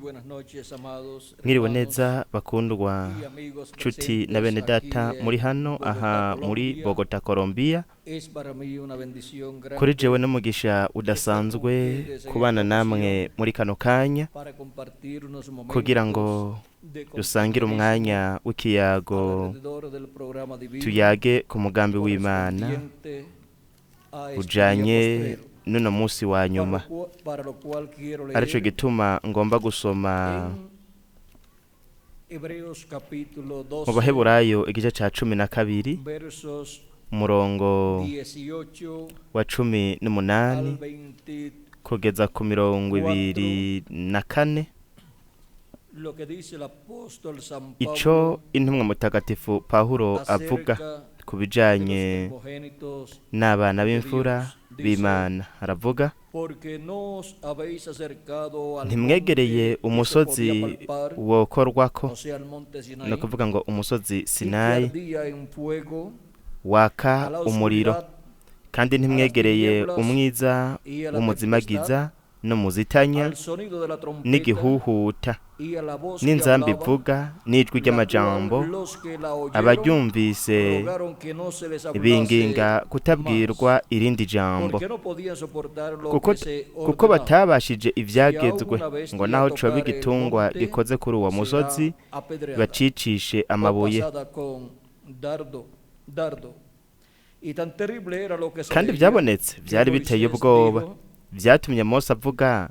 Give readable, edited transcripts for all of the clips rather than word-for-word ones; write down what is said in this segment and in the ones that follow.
Buenas noches, amados Mwiriwe hermanos neza bakundwa y amigos nshuti na presentes bene aquí data en muri hano Bogotá, aha muri Colombia. Bogota, Colombia. Es para mí una bendición Kuri jewe grande n'umugisha estar con udasanzwe ustedes en kubana esta namwe ocasión muri kano kanya para compartir unos kugira ngo momentos de dusangire compañerismo umwanya w'ikiyago, alrededor del programa divino tuyage ku mugambi w'Imana correspondiente a este día ujanye postrero, n'uno munsi wa nyuma. para lo cual quiero Arico leer gituma ngomba gusoma en Hebreos capítulo mu 12, Baheburayo igice ca 12 versos umurongo 18 wa cumi n'umunani al 24, kugeza ku 24. lo que dice el apóstol San Ico Pablo intumwa mutagatifu Pawulo avuga acerca ku de los bijanye primogénitos n'abana de b'imfura Dios. Dice: b'Imana, aravuga: porque no os habéis acercado al ntimwegereye monte que se podía umusozi palpar, wokorwako, o sea, al monte ni Sinaí, ukuvuga ngo umusozi y que Sinayi ardía en fuego, waka a la umuriro, oscuridad kandi a las ntimwegereye tinieblas umwiza y a la tempestad, w'umuzimagiza no muzitanya al sonido de la trompeta n'igihuhuta y a la voz que n'inzamba hablaba, ivuga n'ijwi la cual ry'amajambo. los que la oyeron Abaryumvise rogaron que no se les hablase binginga más, kutabwirwa irindi jambo, porque no podían soportar lo kuko que se kuko ordenaba. batabashije Si aún ivyagezwe, una ngo bestia naho coba tocare el igitungwa monte, gikoze kuri uwo musozi será apedreada bacicishe o amabuye. pasada con dardo. Y tan terrible era lo que se Kandi veía vyabonetse que vyari biteye Moisés ubwoba, dijo: vyatumye Mose avuga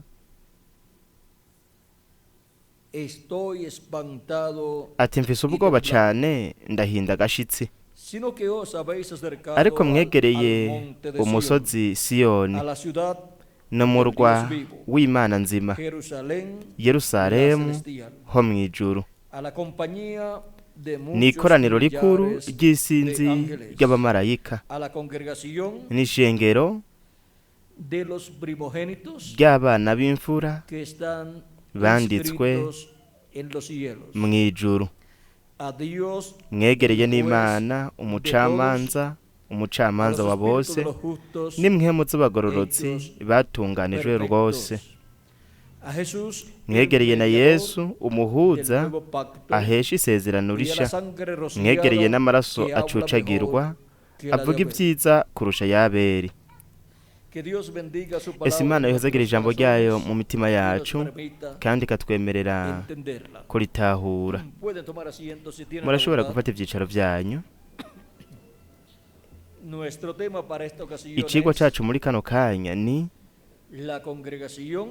Estoy espantado ati: mfise y ubwoba temblando. cane, ndahinda agashitsi. Sino que os habéis acercado Ariko al mwegereye monte de Sion, umusozi Siyoni a la ciudad n'umurwa del Dios vivo, w'Imana nzima, Jerusalén la Yerusalemu celestial, ho mw'ijuru, a la compañía de muchos n'ikoraniro rikuru millares de ry'isinzi ángeles, ry'abamarayika, a la congregación n'ishengero de los primogénitos ry'abana b'imfura que están banditswe inscritos en los cielos, mw'ijuru. a Dios Mwegereye el juez n'Imana de todos, umucamanza, a umucamanza los wa espíritus bose, de los justos n'imwemu z'abagororotsi hechos batunganijwe rwose. perfectos, a Jesús el Mwegereye na mediador Yesu del umuhuza nuevo pacto ahesha isezerano y a la risha, sangre mwegereye rociada n'amaraso que habla acucagirwa mejor que la de avuga Abel. ibyiza kurusha ay'Abeli. Que Dios bendiga su Ese palabra Imana en yohezagira nuestros ijambo ryayo corazones mu mitima y nos yacu permita kandi ikatwemerera entenderla. kuritahura. Pueden tomar asiento si tienen la Murashobora bondad. gufata ivyicaro vyanyu. Nuestro tema para esta ocasión Icigwa es cacu muri kano kanya ni la congregación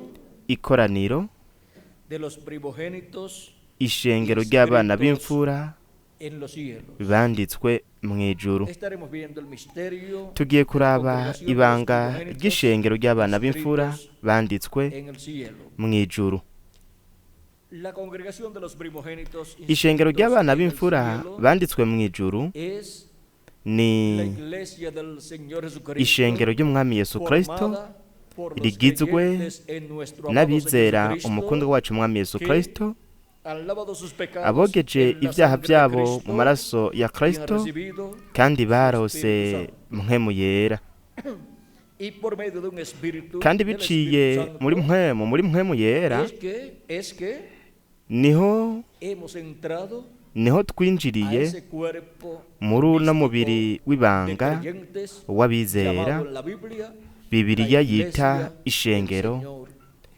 ikoraniro de los primogénitos ishengero ry'abana inscritos b'imfura en los cielos. banditswe mw'ijuru. Estaremos viendo el misterio Tugiye de la kuraba congregación de los ibanga primogénitos ry'ishengero ry'abana b'imfura inscritos banditswe en el cielo. mw'ijuru. La congregación de los primogénitos Ishengero inscritos ry'abana en el b'imfura cielo banditswe mw'ijuru es ni la iglesia del Señor Jesucristo ishengero ry'umwami Yesu Kristo formada por los rigizwe creyentes en nuestro amado Señor n'abizera Jesucristo umukundwa wacu umwami Yesu que Kristo, han lavado sus pecados abogeje en la ibyaha sangre de byabo mu Cristo maraso ya y han Kristo recibido kandi su Espíritu barose Santo. mpwemu yera, Y por medio de un espíritu kandi del biciye Espíritu muri Santo mpwemu, muri mpwemu yera es que niho hemos entrado niho a twinjiriye ese cuerpo muri uno místico mubiri de w'ibanga creyentes w'abizera llamado en la Biblia la Bibiliya yita iglesia del ishengero Señor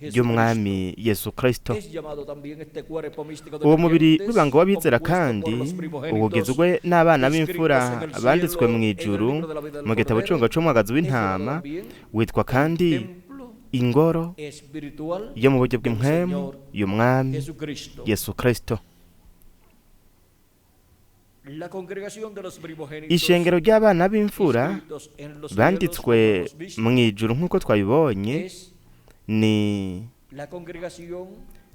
Jesucristo. ry'umwami Yesu Kristo. Es llamado también este cuerpo místico de Uwo mubiri creyentes w'ibanga w'abizera compuesto por kandi los primogénitos ugizwe n'abana inscritos b'imfura en el banditswe cielo mu en el ijuru libro de la vida del mu gitabo Cordero. c'unga c'umwagazi Es llamado w'intama, también witwa el kandi templo ingoro espiritual yo mu buryo del bw'impwemu Señor y'umwami Jesucristo. Yesu Kristo. La congregación de los primogénitos Ishengero ry'abana b'imfura inscritos en los cielos, como banditswe hemos visto, mu ijuru nk'uko twabibonye es ni la congregación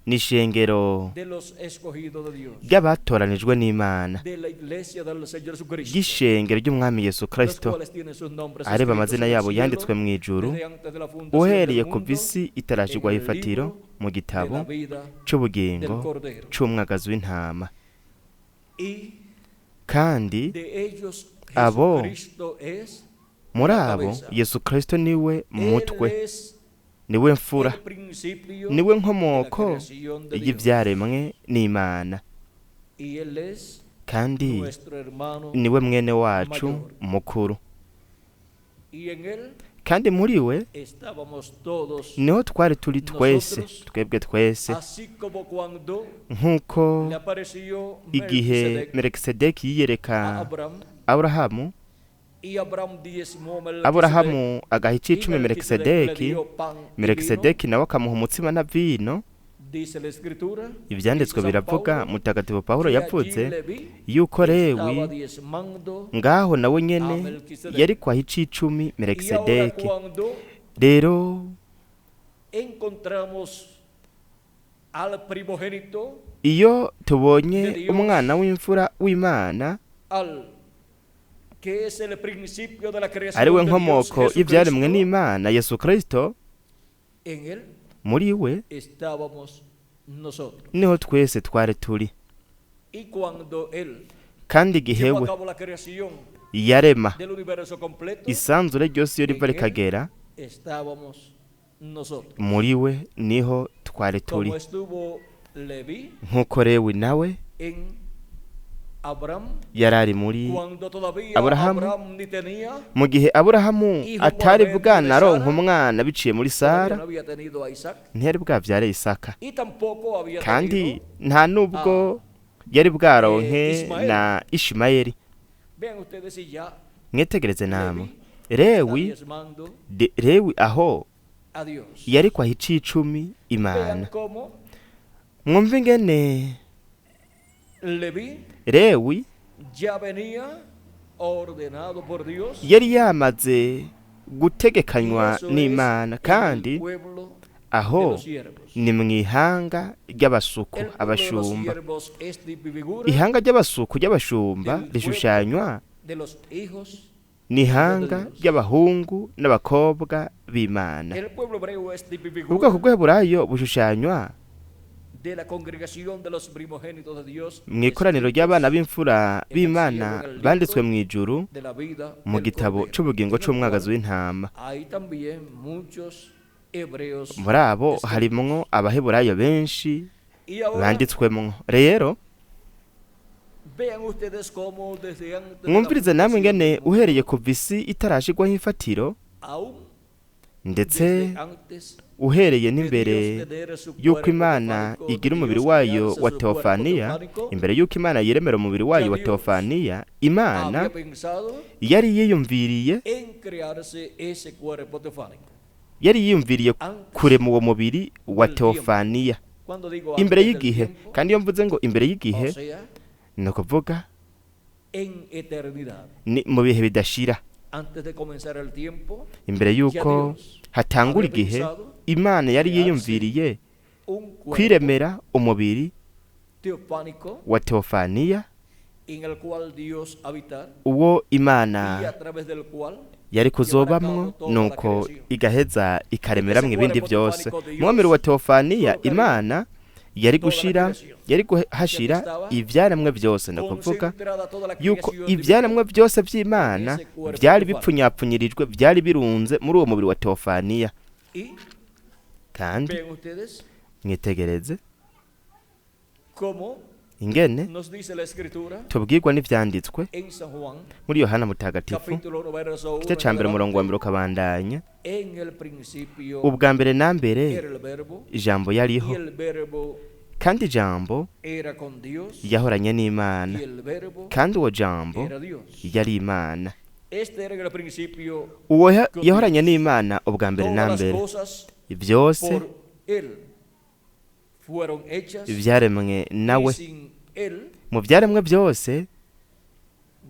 ni ishengero de los escogidos de Dios, ry'abatoranijwe n'Imana, de la iglesia del Señor Jesucristo, ry'ishengero ry'umwami Yesu los Kristo, cuales tienen sus nombres areba escritos amazina en el yabo cielo yanditswe mu ijuru desde antes de la fundación del uhereye kuva mundo, isi en itarashirwaho el ifatiro libro mu de gitabo la vida del c'ubugingo Cordero. c'umwagazi w'intama. Y Kandi de ellos abo Jesucristo es muri la abo cabeza. Yesu Kristo niwe Él mutwe, es Niwe mfura, el principio niwe de la nkomoko creación de Dios. y'ibyaremwe n'Imana, Y él es kandi nuestro hermano niwe mwene wacu mayor. mukuru. Y en él Kandi muri we estábamos todos, niho twari turi twese, nosotros, twebwe twese, así como cuando nk'uko le apareció igihe Melquisedec Melikisedeki a yiyereka Abraham, Aburahamu, y Abraham diezmó a Melquisedec, Aburahamu agaha y icicumi Melquisedec le Melikisedeki, dio pan y vino, Melikisedeki nawe akamuha umutsima na vino. dice la escritura, Ivyanditswe dice San biravuga, Paulo, Mutagatifu Pawulo que allí yavuze Leví yuko estaba Lewi diezmando ngaho nawe a nyene Melquisedec. yari kwaha icicumi Y ahora Melikisedeki. cuando Rero encontramos al primogénito, iyo tubonye de Dios, umwana w'imfura w'Imana, al que es el principio de la creación ari we de Dios, nkomoko y'ivyaremwe Jesucristo, n'Imana, Yesu Kristo, en él muri we estábamos nosotros. niho twese twari turi. Y cuando él Kandi igihe llevó a we cabo la creación yarema del universo completo, isanzure ryose iyo riva en él rikagera, estábamos nosotros. muri we niho twari turi. Como estuvo Leví Nk'uko Lewi nawe en Abraham, yari ari muri cuando todavía Aburahamu, Abraham ni tenía, mu gihe Aburahamu hijo atari por medio de bwanaronka Sara, umwana biciye muri todavía Sara, no había tenido a Isaac ntiyari bwavyare Isaka, y tampoco había kandi tenido, nta nubwo yari bwaronke Ismael. na Ishimayeli. Vean ustedes si ya Mwitegereze namwe, Leví está Lewi diezmando Lewi aho a Dios. yari kwaha icicumi Vean Imana. cómo Mwumve ingene Leví Lewi ya venía ordenado por Dios, yari yamaze y gutegekanywa eso es n'Imana, en el kandi pueblo de aho los siervos. ni mu ihanga ry'abasuku, El pueblo de los abashumba. siervos es de figura Ihanga ry'abasuku ry'abashumba del pueblo rishushanywa de los hijos ni de ihanga Dios. ry'abahungu n'abakobwa b'Imana. El pueblo hebreo es de Ubwoko figura bw'Heburayo bushushanywa de la congregación de los primogénitos de Dios mu ikoraniro ry'abana escritos b'imfura en el cielo, b'Imana en el banditswe libro mu ijuru, de la vida mu del gitabo Cordero, c'ubugingo en el c'umwagazi cual w'intama. hay también muchos hebreos Muri abo escritos. harimwo Abaheburayo benshi Y ahora banditswemwo. Rero vean ustedes cómo desde antes de la mwumvirize namwe fundación ingene del mundo, uhereye kuva isi itarashirwaho imfatiro, aún ndetse desde antes uhereye de n'imbere Dios tener su y'uko cuerpo Imana teofánico, de igira umubiri Dios wayo crearse wa su cuerpo teofaniya, teofánico, imbere y'uko Imana yiremera umubiri ya wayo wa Dios teofaniya, Imana había pensado yari yiyumviriye, en crearse ese cuerpo teofánico. yari yiyumviriye Antes kurema uwo mubiri wa del tiempo. teofaniya Cuando digo imbere antes del y'igihe. tiempo, Kandi iyo mvuze ngo imbere o y'igihe, sea, ni ukuvuga en eternidad. ni mu bihe bidashira, Antes de comenzar el tiempo, imbere ya y'uko Dios hatangura había igihe, pensado Imana yari crearse yiyumviriye un cuerpo kwiremera umubiri teofánico wa teofaniya, en el cual Dios habitar uwo y Imana a través del cual yari llevar a cabo kuzobamwo, toda la nuko creación. igaheza ikaremeramwo Ese ibindi cuerpo byose. teofánico de Mu mubiri wa Dios teofaniya, colocaría Imana yari toda la gushira, creación. yari O sea que guhashira estaba ivyaremwe byose, ni ukuvuga concentrada toda la yuko creación divina ivyaremwe byose en vy'Imana ese cuerpo vyari teofánico. bipfunyapfunyirijwe, vyari birunze muri uwo mubiri wa teofaniya. Y Kandi vean ustedes mwitegereze cómo ingene nos dice la escritura tubwirwa n'ivyanditswe en San Juan, muri Yohana Mutagatifu, capítulo 1, verso 1 igice en ca mbere umurongo wa adelante. mbere ukabandanya. En el principio Ubwa mbere na mbere era el verbo, ijambo y yariho, el verbo kandi ijambo era con Dios, yahoranye n'Imana, y el verbo kandi uwo jambo era Dios. yari Imana. Este era en el principio Uwo con yahoranye Dios. n'Imana ubwa mbere na Todas las mbere, cosas byose por él fueron hechas, ivyaremwe y nawe. sin él Mu vyaremwe byose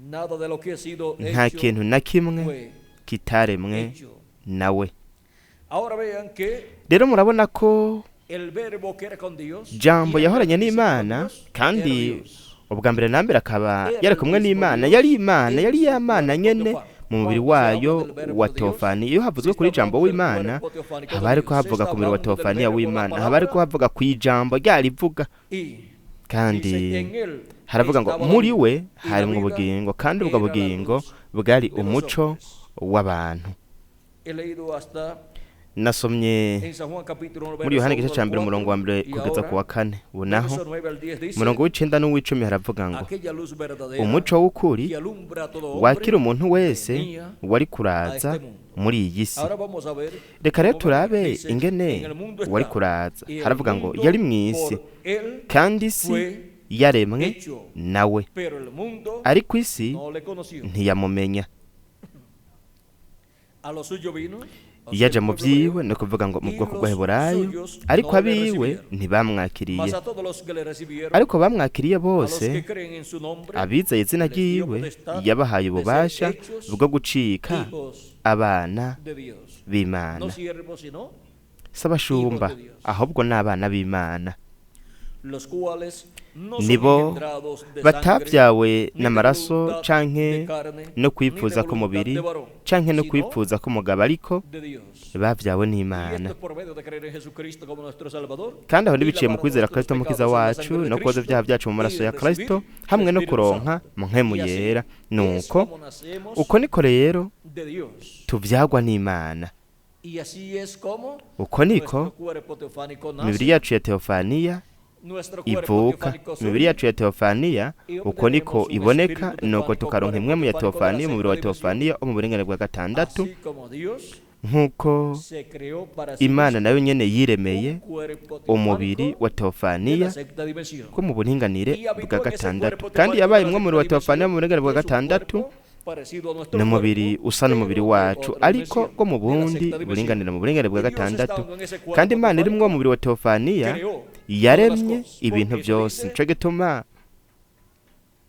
nada de lo que ha sido nta hecho kintu na kimwe fue kitaremwe hecho. nawe. Ahora vean que Rero murabona ko el verbo que era con Dios jambo y antes yahoranye de ser con n'Imana, Dios, era kandi Dios. ubwa mbere na mbere akaba Era yari el kumwe mismo n'Imana, Dios yari Imana, en yari su ya Mana cuerpo nyene teofánico. mu mubiri Cuando se habla wayo del verbo wa de Dios, teofaniya. Iyo se havuzwe está kuri jambo hablando del w'Imana, cuerpo teofánico haba de hariko Dios, se havuga está ku mubiri wa hablando del teofaniya verbo, la w'Imana, haba hariko palabra, havuga ku ijambo ryarivuga. y Kandi dice, en él haravuga ngo estaba la muri vida, we y la harimwo vida ubugingo, kandi ubwo era la bugingo luz bwari de los umuco hombres. w'abantu. He leído hasta Nasomye En San Juan capítulo 1, muri Yohana verso igice 1 cya al mbere umurongo wa 4, mbere y kugeza ku ahora, wa kane. Ubu naho verso 9 al 10 dice, umurongo w'icenda n'uw'icumi haravuga ngo aquella luz verdadera umuco w'ukuri que alumbra a todo hombre wakira umuntu wese venía wari kuraza a este mundo. muri iyi si. Ahora vamos a ver Reka rero cómo turabe dice, ingene en el mundo wari estaba, kuraza. y el Haravuga ngo mundo yari mu isi, por él kandi isi fue yaremwe hecho, nawe, pero el mundo ariko isi no le conoció. ntiyamumenya. A lo suyo vino, o sea, Yaje el mu pueblo byiwe, hebreo, ni ukuvuga ngo mu y bwoko los bw'Abaheburayo, suyos ariko no le abiwe recibieron. ntibamwakiriye. Mas a todos los que le recibieron, Ariko bamwakiriye a los bose, que creen en su nombre, abizeye izina les dio ryiwe, potestad yabahaye de ser ububasha hechos bwo gucika hijos abana de Dios. b'Imana. No siervos, sino Si abashumba, hijos de Dios, ahubwo ni abana b'Imana, los cuales no son nibo engendrados de sangre, batavyawe ni de n'amaraso voluntad canke de carne, no ni de kwipfuza voluntad k'umubiri de varón, canke no sino kwipfuza k'umugabo, ariko de Dios. bavyawe Y esto n'Imana. es por medio de creer en Jesucristo como nuestro Salvador, Kandi aho y ntibiciye mu lavar kwizera nuestros Kristo mukiza pecados en la wacu sangre de no koza Cristo ibyaha byacu mu y maraso ya recibir Kristo el hamwe no Espíritu kuronka Santo. mpwemu Y así yera. es Nuko como nacemos uko niko rero de Dios. tuvyagwa n'Imana. Y así es como Uko niko nuestro cuerpo teofánico imibiri nace, yacu ya teofaniya nuestro cuerpo ivuka, teofánico imibiri surge yacu ya teofaniya y uko niko obtenemos un iboneka, espíritu nuko teofánico, tukaronka cuerpo impwemu ya teofánico de la teofaniya, umubiri wa sexta dimensión. teofaniya wo mu buringanire bwa gatandatu, Así como Dios nk'uko se creó para sí Imana mismo nayo nyene yiremeye un cuerpo umubiri teofánico wa de teofaniya la sexta dimensión. bwo mu buringanire Y habitó bwa en ese gatandatu. cuerpo Kandi teofánico de yabaye la mwo mubiri wa sexta teofaniya mu dimensión, buringanire bwa que es un gatandatu, cuerpo parecido a nuestro n'umubiri cuerpo, usa n'umubiri pero de wacu, otra ariko dimensión, bwo mu de la bundi sexta dimensión. buringanire, mu buringanire bwa Y Dios gatandatu. estando en ese Kandi cuerpo Imana iri teofánico, mwo mubiri wa teofaniya creó todas las yaremye cosas, ibintu porque eso byose. dice Nico gituma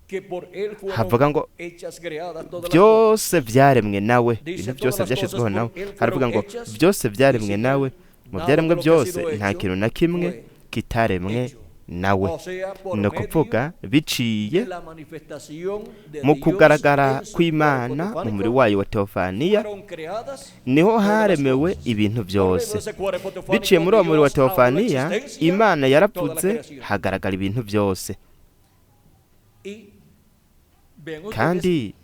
que por él havuga fueron ngo hechas, creadas todas las cosas. byose vyaremwe nawe, Dice, ibintu byose todas las vyashizweho cosas nawe. por él Haravuga fueron ngo hechas, byose y vyaremwe sin nawe, él mu nada vyaremwe de lo que ha byose sido nta hecho kintu na kimwe fue kitaremwe hecho. nawe. O sea, por Ni medio ukuvuga biciye de la manifestación de mu Dios kugaragara en su cuerpo kw'Imana mu mubiri teofánico, wayo wa teofaniya fueron creadas niho todas las haremewe cosas. ibintu Por medio de byose. ese cuerpo Biciye teofánico, muri uwo mubiri wa Dios habló teofaniya, existencia Imana toda la yaravuze creación. hagaragara ibintu byose. Y vean ustedes, Kandi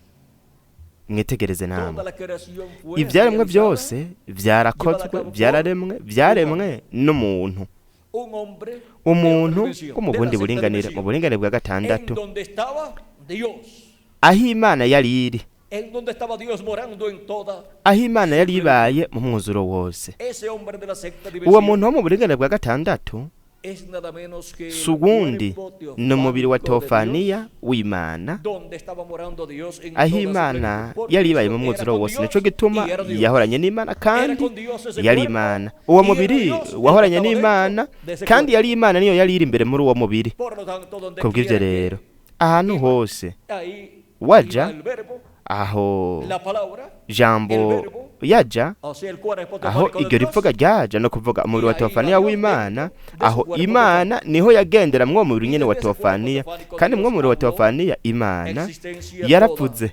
mwitegereze toda namwe, la creación fue ivyaremwe realizada byose vyarakozwe, vyararemwe, vyaremwe n'umuntu, un hombre de otra umuntu dimensión, wo mu de la bundi sexta buringanire, mu dimensión, buringanire bwa en gatandatu, donde estaba Dios, aho Imana yari iri, en donde estaba Dios morando en toda aho Imana yari ibaye mu mwuzuro wose. ese hombre de la sexta Uwo dimensión muntu wo mu buringanire bwa gatandatu es nada menos que si el uwundi, cuerpo ni umubiri wa teofánico de Dios, teofaniya w'Imana, donde estaba morando Dios en aho toda su Imana plenitud, porque yari ibaye eso mu era mwuzuro con wose. Dios Nico gituma y era Dios. yahoranye n'Imana Era kandi con Dios ese yari cuerpo Imana. Uwo y era mubiri Dios el que wahoranye estaba n'Imana dentro de ese kandi cuerpo. yari Imana niyo yari iri imbere muri uwo mubiri. Por lo tanto, donde Kubw'ivyo quiera que rero, ahantu iba, hose ahí waja, iba el verbo, aho la palabra, el jambo verbo, yaja, o sea, el cuerpo aho teofánico de iryo Dios, rivuga ryaja, no kuvuga umubiri y wa ahí iba teofaniya Dios w'Imana, dentro de su aho cuerpo Imana teofánico. niho yagendera mwo mubiri Y nyene wa desde ese cuerpo teofaniya. teofánico Kandi mwo Dios mubiri wa habló teofaniya Imana existencia toda yaravuze la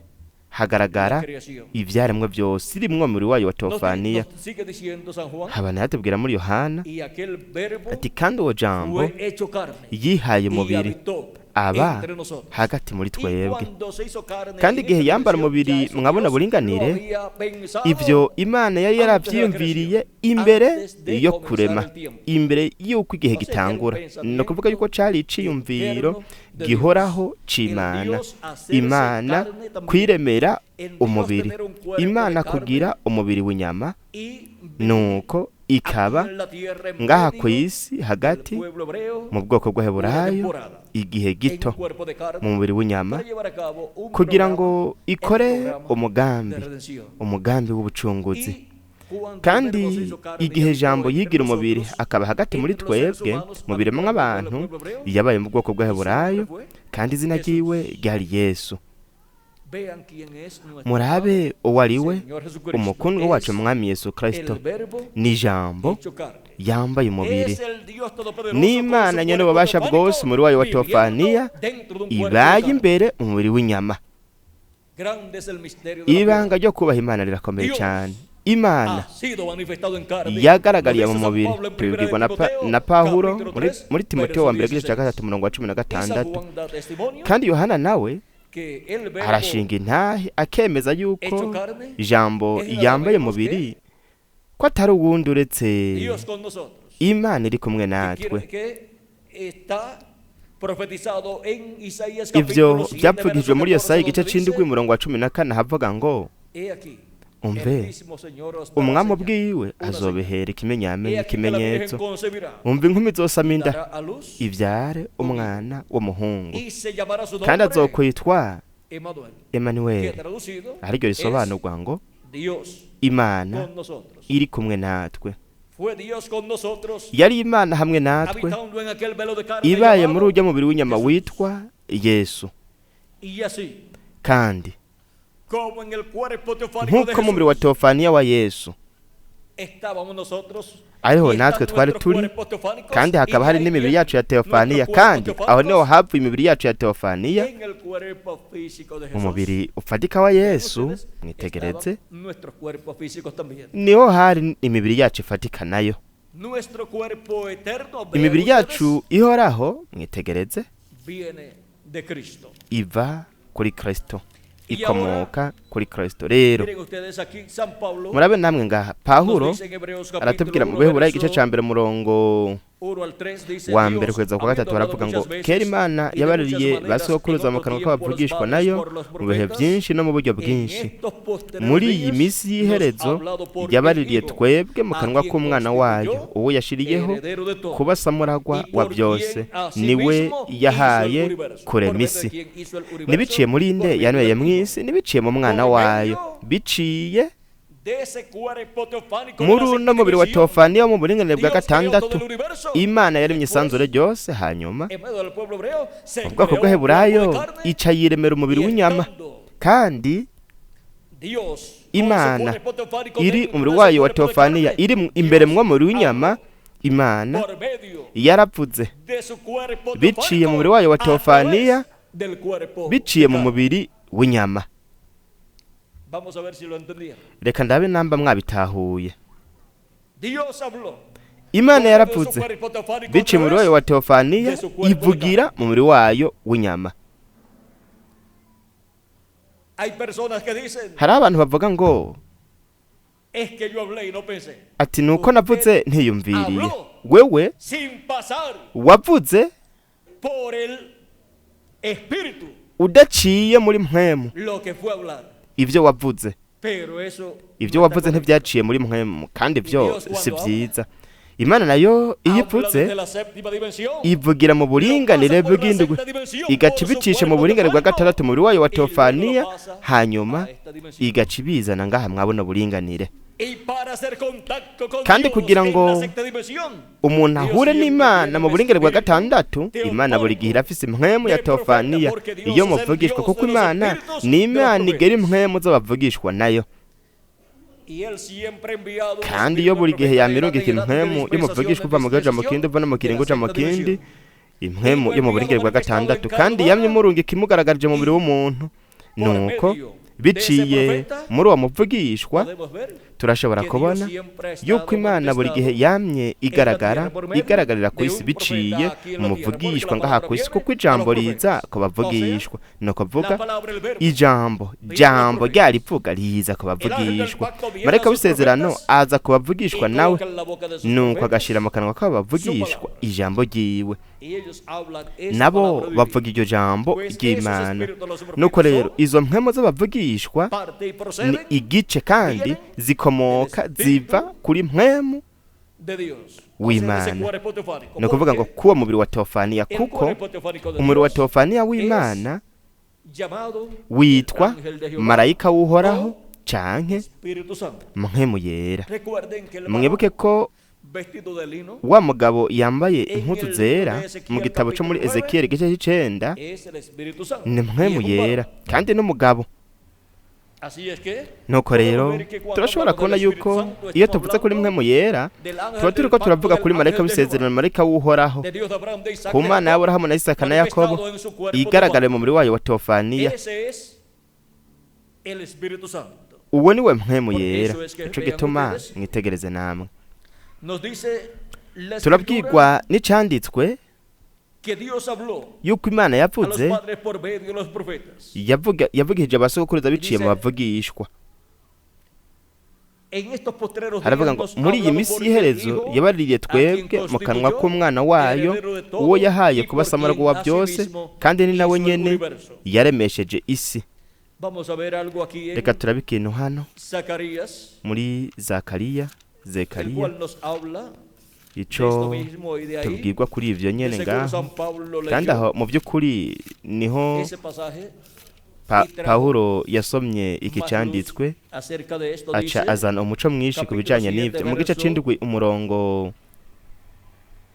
hagaragara creación. ivyaremwe byose iri mwo mubiri wayo wa Nos, di- teofaniya. nos sigue diciendo San Juan, Habana yatubwira muri Yohana y aquel verbo ati kandi uwo jambo fue hecho carne yihaye y umubiri habitó aba entre nosotros. hagati muri Y twebwe. cuando se hizo carne Kandi en igihe esta yambara dimensión, ya umubiri eso mwabona Dios lo buringanire, había pensado ivyo Imana yari antes de la yaravyiyumviriye creación, imbere antes de yo comenzar kurema, el tiempo. imbere y'uko igihe O sea, que era un gitangura. Ni ukuvuga pensamiento yuko cari iciyumviro eterno de Dios. gihoraho El c'Imana. Dios hacerse Imana carne también. kwiremera El Dios umubiri, tener un cuerpo de Imana carne kugira umubiri w'inyama, y vivir nuko aquí ikaba en la tierra en ngaha ku medio isi del hagati pueblo hebreo mu bwoko una bw'Abaheburayo temporada igihe en gito un cuerpo de mu carne mubiri w'inyama, para llevar a cabo un kugira programa, ngo el ikore programa de umugambi, redención. umugambi w'ubucunguzi. Y cuando el Kandi verbo se hizo carne y igihe habitó jambo entre yigira umubiri nosotros, akaba hagati muri entre los seres twebwe humanos, mu biremwa habitando en el abantu, pueblo hebreo, yabaye mu bwoko y su nombre bw'Abaheburayo fue kandi izina Jesús. ryiwe ryari Yesu. Vean quién es nuestro amado Murabe uwo ari we, Señor Jesucristo. umukundwa wacu Es Mwami Yesu Kristo, el verbo ni ijambo hecho carne. yambaye umubiri, Es el Dios Todopoderoso con n'Imana su nyene cuerpo ububasha bwose teofánico umubiri wayo wa viviendo teofaniya dentro de un cuerpo de ibaye carne. imbere mu mubiri w'inyama. Grande es el misterio de la piedad. Ibanga ryo kubaha Imana rirakomeye Dios cyane. Imana ha sido manifestado en carne. Lo yagaragariye mu dice San mubiri, Pablo en Primera de tubibwirwa Timoteo, na Pawulo capítulo muri, 3, muri Timoteyo verso wa mbere igice cya 16. gatatu umurongo wa cumi na Y San gatandatu. Juan da testimonio Kandi Yohana nawe que el verbo arashinga intahe akemeza yuko hecho carne ijambo es nada yambaye menos umubiri que ko Ko atari uwundi uretse Dios con nosotros. Imana iri kumwe Que natwe. que está profetizado en Isaías Ivyo capítulo 7, vyapfugijwe verso muri 14, Yesaya igice donde c'indwi dice, umurongo wa 14, havuga ngo: "He aquí, el Umve, mismo Señor os dará umwami señal, ubwiwe una señal. azobihera He ikimenyamenya, aquí que la Virgen ikimenyetso. concebirá, Umva, inkumi izosama inda, dará a luz ivyare umwana w'umuhungu, y se llamará su kandi nombre azokwitwa Emmanuel", que Emanuweli, traducido ariryo es risobanurwa ngo Dios Imana con nosotros. iri kumwe natwe. Fue Dios con nosotros Yari Imana hamwe natwe, habitando en aquel velo de carne ibaye llamado muri urya mubiri w'inyama Jesús. witwa Yesu. Y así Kandi como en el cuerpo teofánico de nk'uko mu mubiri wa Jesús teofaniya wa Yesu estábamos nosotros ariho y natwe están twari nuestros turi, cuerpos teofánicos, kandi y hakaba hari de ahí n'imibiri vienen yacu ya teofaniya, nuestros cuerpos kandi aho niho teofánicos havuye imibiri yacu ya teofaniya, en el cuerpo físico de Jesús. umubiri ufatika wa Yesu, Ustedes, mwitegereze, estaban nuestros cuerpos físicos también. niho hari imibiri yacu ifatika nayo. Nuestro cuerpo eterno, vean Imibiri ustedes, yacu ihoraho, mwitegereze, viene de Cristo. iva kuri Kristo, ikomoka kuri Kristo. Rero Miren ustedes aquí, San Pablo murabe namwe ngaha, Pawulo nos dice en Hebreos capítulo aratubwira 1, mu Baheburayo igice verso ca mbere umurongo 1 al 3, dice, wa mbere Dios, kugeza ku wa gatatu, habiendo hablado baravuga ngo: muchas veces Kera Imana y de yabaririye muchas ba sokuruza mu maneras en kanwa otro tiempo a los k'abavugishwa padres nayo por los mu bihe profetas, byinshi no mu buryo en bwinshi, estos postreros muri iyi días minsi nos ha y'iherezo hablado por el yabaririye Hijo, twebwe mu a kanwa quien k'umwana wayo, constituyó uwo yashiriyeho heredero de todo, kuba samuragwa y wa por byose, quien asimismo niwe hizo el yahaye universo. Por kurema medio de isi. quien hizo el universo, Ntibiciye muri por nde medio yanyweye del mu Hijo. isi? Ntibiciye mu mwana Por wayo, medio biciye de ese cuerpo teofánico de muri la uno sexta mubiri wa dimensión, teofaniya wo mu buringanire bwa Dios creó todo gatandatu, el universo. Imana yaremye Después, isanzure ryose. Hanyuma en medio del pueblo hebreo, se mu bwoko creó un cuerpo de bw'Abaheburayo carne, ica yiremera umubiri y w'inyama, estando kandi Dios con su Imana cuerpo teofánico iri dentro umubiri de ese wayo wa cuerpo de teofaniya carne, iri imbere Dios mu mubiri w'inyama, habló Imana por medio yaravuze de su cuerpo biciye mu teofánico mubiri wayo wa a teofaniya, través del cuerpo biciye de mu carne. mubiri w'inyama. Vamos a ver si lo entendieron. Reka ndabe namba mwabitahuye. Dios habló Imana por medio de su yaravuze cuerpo teofánico a biciye mu mubiri wayo través wa teofaniya, de su cuerpo de ivugira carne. mu mubiri wayo w'inyama. Hay personas que dicen, Hari abantu bavuga ngo es que yo hablé y no pensé. ati nuko navuze ntiyumviriye. Habló Wewe sin pasar wavuze por el Espíritu udaciye muri mpwemu lo que fue a hablar. ivyo wavuze. Pero eso Ivyo no está wavuze correcto. ntivyaciye muri mpwemu, kandi Y ivyo Dios si cuando habla, vyiza. Imana nayo iyo habla ivuze desde la séptima dimensión. ivugira mu Lo pasa buringanire por la bw'indwi, sexta dimensión, igaca por su ibicisha mu cuerpo buringanire bwa teofánico, gatandatu, umubiri wayo wa y luego lo teofaniya, pasa hanyuma a esta dimensión. igaca ibizana ngaha mwabona buringanire. Y para hacer contacto con Kandi Dios kugira en ngo la sexta dimensión, umuntu Dios ahure siempre n'Imana tiene mu un buringanire bwa espíritu gatandatu, Imana buri gihe teofánico irafise impwemu ya de profeta, teofaniya porque Dios iyo es el muvugishwa, Dios kuko de los Imana espíritus ni de los Imana igera profetas. impwemu z'abavugishwa nayo. Y él siempre ha enviado un Kandi espíritu iyo de buri gihe profeta de edad yamirungika en edad, de impwemu dispensación y'umuvugishwa en uva mu gihugu mu kindi, dispensación uva no mu de kiringo la uja mu sexta kindi, dimensión. impwemu Y yo fue mu buringanire enviado bwa manifestado en gatandatu, carne kandi yamye humana imurungika imugaragarije mu mubiri y w'umuntu. por Nuko medio de ese biciye profeta muri uwo muvugishwa podemos ver turashobora que Dios kubona siempre ha yuko estado Imana buri gihe manifestado yamye en la igaragara tierra por medio igaragarira ku de isi un biciye profeta aquí en mu la tierra, porque muvugishwa la ngaha palabra ku isi, viene kuko a los ijambo riza profetas. ku O sea, bavugishwa. Ni ukuvuga la palabra, el verbo, ijambo viene a los jambo profetas. ryarivuga riza ku El ángel del bavugishwa. pacto viene a Marayika sus w'isezerano profetas aza ku bavugishwa y nawe, coloca en la boca de sus nuko profetas agashira mu kanwa su k'abavugishwa palabra. ijambo ryiwe, Y ellos hablan esa nabo palabra divina. bavuga iryo jambo Pues esos ry'Imana. espíritus de los Nuko profetas rero son izo mpwemu z'abavugishwa parte y ni proceden, igice kandi vienen del zikomoka ziva Espíritu kuri mpwemu de Dios, o sea, de ese w'Imana. cuerpo teofánico. Ni ukuvuga ngo Porque kuwo mubiri wa teofaniya, el kuko cuerpo teofánico de umubiri wa Dios teofaniya es w'Imana llamado el witwa ángel de Jehová marayika w'Uhoraho o canke Espíritu Santo. mpwemu yera. Recuerden que el varón Mwibuke ko vestido de lino wa mugabo yambaye en impuzu el libro zera de mu Ezequiel gitabo cyo muri capítulo 9 Ezekiyeli igice c'icenda es el Espíritu Santo ni y mpwemu es un yera varón. kandi n'umugabo. Así es que Nuko podemos rero ver que cuando turashobora hablamos kubona del Espíritu yuko Santo iyo estamos tuvuze kuri hablando mpwemu yera del tuba ángel del turiko pacto turavuga del kuri marayika ángel de Jehová, w'isezerano, marayika w'Uhoraho, de Dios de Abraham, de Isaac, ku de Mana Jacob, y'Aburahamu na Isaka na Yakobo, manifestado en su cuerpo igaragara mu teofánico. mubiri wayo wa teofaniya. Ese es el Espíritu Santo. Uwo ni we mpwemu Porque yera. eso es que Ico vean gituma ustedes, mwitegereze namwe, nos dice la Escritura turabwirwa n'icanditswe que Dios habló yuko Imana a los yavuze padres por medio de los profetas. yavugishije abasogokuruza Y biciye mu dice bavugishwa. En estos postreros días Haravuga ngo nos ha muri iyi hablado minsi por el y'iherezo Hijo, yabaririye a quien twebwe mu kanwa constituyó k'umwana wayo heredero de todo uwo yahaye y kuba por samarwa quien wa byose asimismo kandi ni nawe hizo el nyene universo. yaremesheje isi. Vamos a ver algo aquí en Reka turabe ikintu hano Zacarías, muri Zakariya, el Zekariya, cual nos habla de ico esto mismo y de ahí, tubwirwa kuri ivyo de nyene seguro ngaho. San Pablo Kandi leyó aho mu by'ukuri niho ese pasaje Pawulo yasomye iki más luz canditswe acerca de esto aca dice azana umuco mwinshi ku capítulo bijanye 7 n'ivyo mu gice verso c'indwi umurongo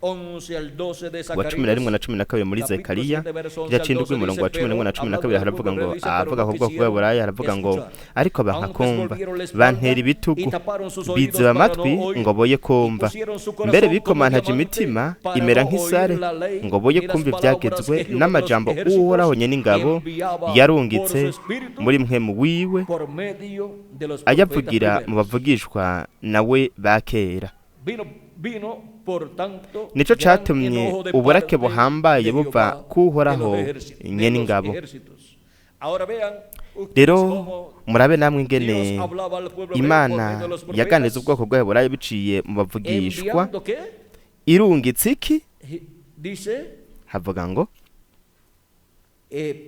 11 al 12 de wa 11 Zacarías. na 12 muri Capítulo Zekariya, 7, verso 11 igice al c'indwi 12 umurongo wa dice, 11 na pero 12 hablando del haravuga pueblo ngo hebreo dice, pero avuga no ku bwoko quisieron bw'Ababuraya haravuga ngo escuchar. ariko Antes bankakumva volvieron la espalda bantera y ibitugu taparon sus oídos biziba para no amatwi oír ngo boye y kumva pusieron su mbere corazón como bikomantaje diamante imitima para imera no nk'isare oír la ley ngo boye ni las kumva palabras ibyagezwe que Jehová de los n'amajambo ejércitos Uhoraho nyen'ingabo enviaba por yarungitse su espíritu muri mpwemu wiwe por medio de los profetas ayavugira mu primeros. bavugishwa nawe ba kera. Vino, por tanto, Nico gran catumye enojo de uburake parte buhambaye de buva Jehová k'Uhoraho de los ejércitos- de los nyen'ingabo. ejércitos. Ahora vean ustedes Rero cómo murabe namwe ingene Dios hablaba al pueblo hebreo por Imana medio de los yaganiriza profetas, ubwoko bw'Abaheburayo biciye mu bavugishwa enviando qué? irungitse iki Dice, havuga ngo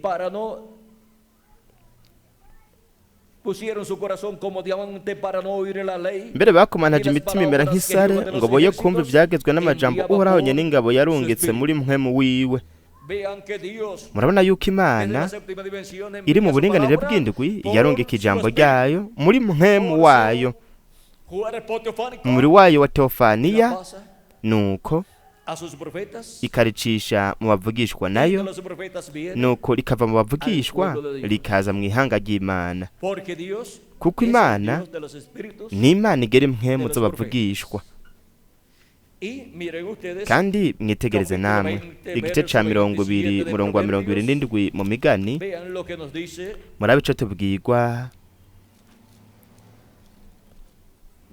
para no pusieron su corazón como diamante para no oír la ley mbere bakomantaje ni las imitima imera palabras que nk'isare Jehová de los ngo boye kumva ejércitos ibyagezwe n'amajambo enviaba Uhoraho por nyen'ingabo su yarungitse espíritu. muri mpwemu wiwe. Vean que Dios Murabona yuko desde Imana la séptima dimensión iri mu envía su buringanire palabra bw'indwi por yarungika su ijambo espíritu, ryayo muri mpwemu por su wayo cuerpo teofánico, mu mubiri wayo wa la teofaniya pasa nuko a sus profetas ikaricisha mu bavugishwa y de nayo los profetas viene nuko rikava mu bavugishwa al pueblo de Dios. rikaza mu ihanga ry'Imana Porque Dios kuko es el Imana Dios de los espíritus ni Imana igera impwemu de los z'abavugishwa. Y miren ustedes Kandi mwitegereze capítulo namwe 20, igice ca verso 20 27 de murongo wa 27 mu migani vean lo que nos dice murabe ico tubwirwa.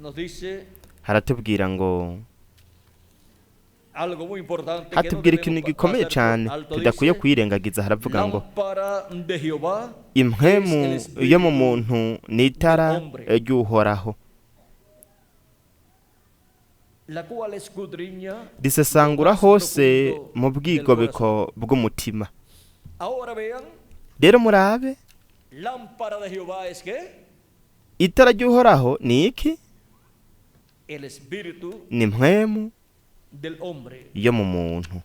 Nos dice Haratubwira ngo algo muy importante que no hatubwira debemos ikintu gikomeye pasar por cane alto. tudakwiye Dice, kwirengagiza haravuga ngo lámpara de Jehová impwemu es el yo mu espíritu muntu ni itara del hombre. ry'Uhoraho la cual escudriña risesangura lo más hose profundo mu del bwigobeko bw'umutima. Ahora vean, Rero murabe lámpara de Jehová es qué? itara ry'Uhoraho ni iki? El espíritu Ni impwemu del hombre. yo mu muntu.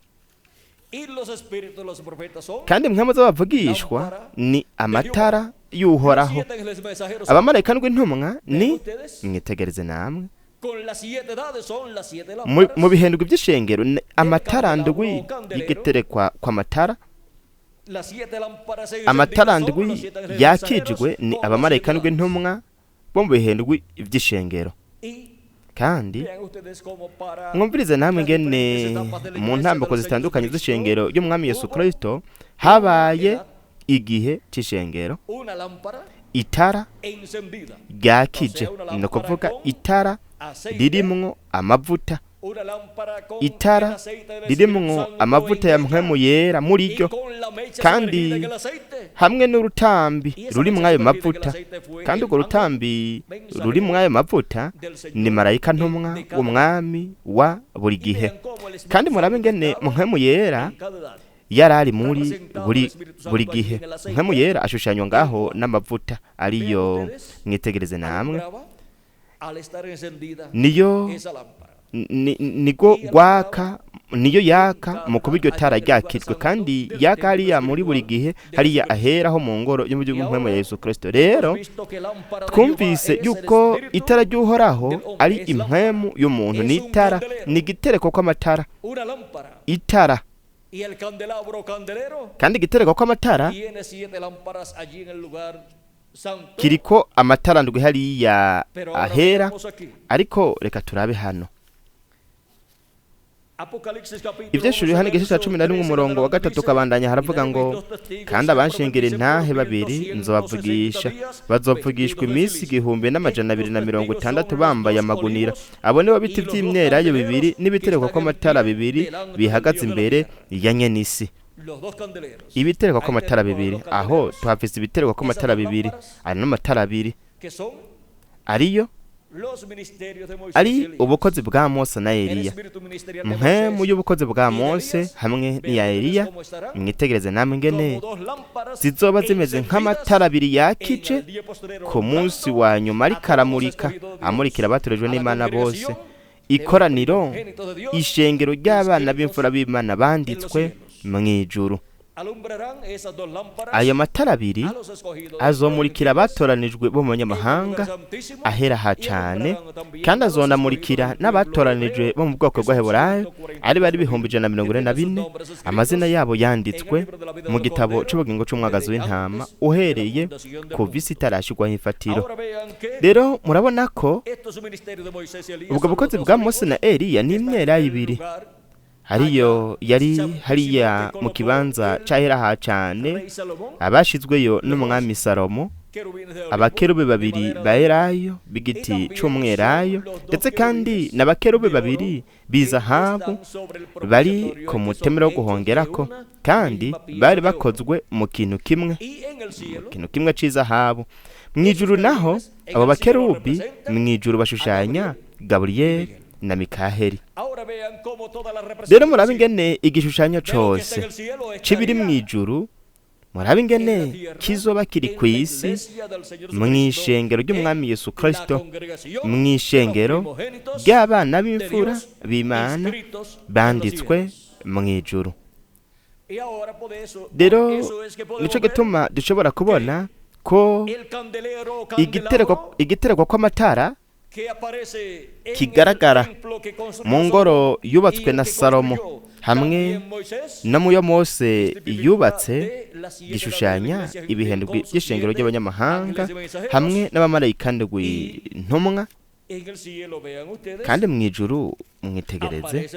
Y los espíritus de los profetas son Kandi impwemu z'abavugishwa ni amatara y'Uhoraho. los siete ángeles mensajeros son- Abamarayika ndwi Vean ni ustedes, mwitegereze namwe con las siete edades son las siete mu lámparas. mu bihendwi by'ishengero ni amatara ndwi y'igiterekwa kw'amatara Las siete lámparas amatara encendidas son ndwi los siete ángeles yakijwe mensajeros ni con las abamarayika siete ndwi edades. ntumwa bo mu bihendwi by'ishengero. Y Kandi vean ustedes cómo para mwumvirize namwe las ingene diferentes etapas de la mu iglesia ntambuko del Señor zitandukanye Jesucristo z'ishengero ry'umwami Yesu hubo Kristo habaye igihe c'ishengero una lámpara itara encendida, ryakije O sea, una ni lámpara ukuvuga con itara aceite, ririmwo amavuta una lámpara con el itara aceite del Espíritu ririmwo Santo amavuta en ya ella mpwemu yera muri y ryo con la mecha kandi sumergida en el aceite. hamwe n'urutambi Y esa ruri mecha mw'ayo sumergida en el mavuta aceite fue kandi el urwo ángel rutambi mensajero ruri mw'ayo mavuta del Señor ni marayika de ntumwa cada w'umwami wa buri Y gihe. vean cómo el Espíritu Kandi murabe Santo ingene estaba mpwemu yera en cada edad. yari ari muri Representado buri el Espíritu buri Santo allí gihe. en el aceite. Mpwemu yera ashushanywa ngaho n'amavuta ariyo Vean ustedes, mwitegereze namwe alumbraba al estar encendida niyo esa lámpara. nigo gwaka niyo yaka mu kuba iryo tara ryakijwe kandi yaka hariya muri buri gihe hariya aheraho mu ngoro yo mu gihugu mpwemu ya Yesu Kristo. Rero Hemos visto que lámpara de Jehová twumvise es el yuko espíritu itara ry'Uhoraho del hombre, ari es impwemu y'umuntu es ni un itara candelero. ni igitereko kw'amatara Una lámpara. itara Y el candelabro o candelero kandi igitereko kw'amatara tiene siete lámparas allí en el lugar santo. kiriko amatara ndwi hariya Pero ahora ahera. veamos aquí. Ariko reka turabe hano Apocalipsis capítulo Ivyeshuri 11, Yohana igice ca verso 11 13 en umurongo wa adelante gatatu dice, ukabandanya "Y haravuga daréme ngo dos testigos kandi que abanshingira profeticen intahe por babiri 1160 nzobavugishwa días, bazovugishwa vestidos de iminsi cilicio. igihumbi n'amajana abiri na Estos mirongo testigos son itandatu los bambaye dos amagunira olivos abo nibo y biti los dos vy'imyelayo bibiri candeleros que n'ibitereko están en kw'amatara pie bibiri delante del bihagaze Dios de la imbere tierra. ya nyenisi. Los dos candeleros. Ibitereko Ahí kw'amatara tenemos bibiri los aho candeleros tuhafise ibitereko kw'amatara Esas dos bibiri lámparas ari n'amatara abiri que son ariyo Ari ubukozi bwa Mose na Eliya, mpwemu y'ubukozi bwa Mose hamwe n'iya Eliya. Mwitegereze namwe ingene zizoba zimeze nk'amatara abiri yakije ku munsi wa nyuma, ariko aramurika, amurikira abatorejwe n'Imana bose, ikoraniro, ishengero ry'abana b'imfura b'Imana banditswe mu ijuru. Ayo matara abiri azomurikira abatoranijwe bo mu banyamahanga ahera ha cane, kandi azonamurikira n'abatoranijwe bo mu bwoko bw'Abaheburayo, ari bari 144,000, amazina yabo yanditswe mu gitabo c'ubugingo c'umwagazi w'intama uhereye kuva isi itarashirwaho imfatiro. Rero murabona ko ubwo bukozi bwa Mose na Eliya ni imyera ibiri, hariyo yari hariya mu kibanza c'ahera ha cane, abashizweyo n'umwami Salomo, abakerubi babiri ba elayo b'igiti c'umwelayo, ndetse kandi n'abakerubi babiri b'izahabu bari ku mutemero wo guhongerako, kandi bari bakozwe mu kintu kimwe, mu kintu kimwe c'izahabu. Mu ijuru naho abo bakerubi mu ijuru bashushanya Gaburiyeli na Mikaheli. Rero murabe ingene igishushanyo cose c'ibiri mu ijuru, murabe ingene kizoba kiri ku isi mw'ishengero ry'umwami Yesu Kristo, mw'ishengero ry'abana b'imfura b'Imana banditswe mu ijuru. Rero nico gituma dushobora kubona ko igitereko kw'amatara kigaragara mu ngoro yubatswe na Salomo hamwe no mu yo Mose yubatse, gishushanya ibihendwi by'ishengero ry'abanyamahanga hamwe n'abamarayika ndwi ntumwa. Kandi mu ijuru mwitegereze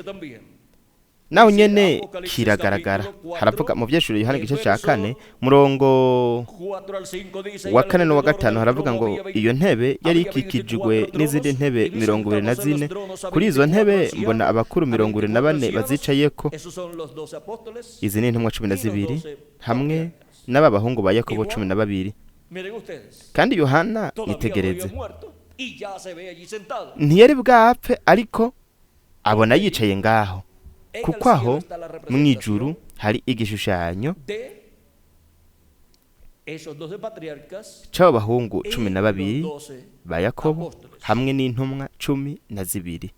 naho nyene kiragaragara. Haravuga mu vyeshuro Yohana igice ca 4 murongo wa 4 n'uwa 5, haravuga ngo iyo ntebe yari ikikijwe n'izindi ntebe 24. Kuri izo ntebe mbona abakuru 24 bazicayeko. Izi ni intumwa 12 hamwe n'aba bahungu ba Yakobo 12. Kandi Yohana nitegereze, ntiyari bwapfe ariko abona yicaye ngaho, kuko aho mu ijuru hari igishushanyo c'abo bahungu 12 ba Yakobo hamwe n'intumwa 12.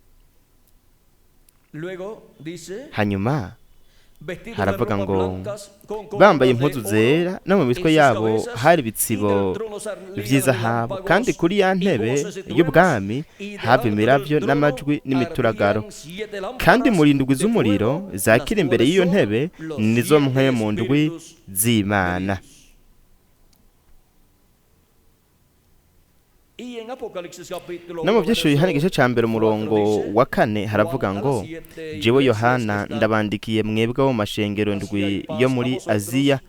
Hanyuma haravuga ngo bambaye impuzu zera, no mu mitwe yabo hari ibitsibo vy'izahabu, kandi kuri ya ntebe y'ubwami hava imiravyo n'amajwi n'imituragaro, kandi mu ndwi z'umuriro zakira imbere y'iyo ntebe nizo mwe mu ndwi z'Imana. No mu vyeshuye Yohana igice ca 1 umurongo wa 4 haravuga ngo jewe Yohana ndabandikiye mwebwe bo mashengero ndwi yo muri Aziya,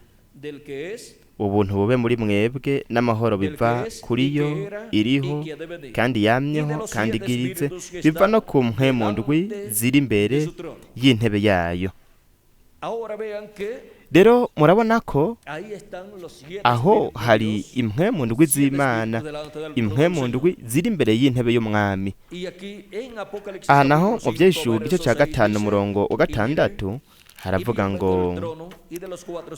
ubuntu bube muri mwebwe n'amahoro biva kuri yo iriho kandi yamyeho kandi igiritse, biva no ku mpwemu ndwi ziri imbere y'intebe yayo. Rero murabona ko aho hari impwemu ndwi z'Imana, impwemu ndwi ziri imbere y'intebe y'umwami. Aha naho mu vyeshuye igice ca 5 umurongo wa 6 haravuga ngo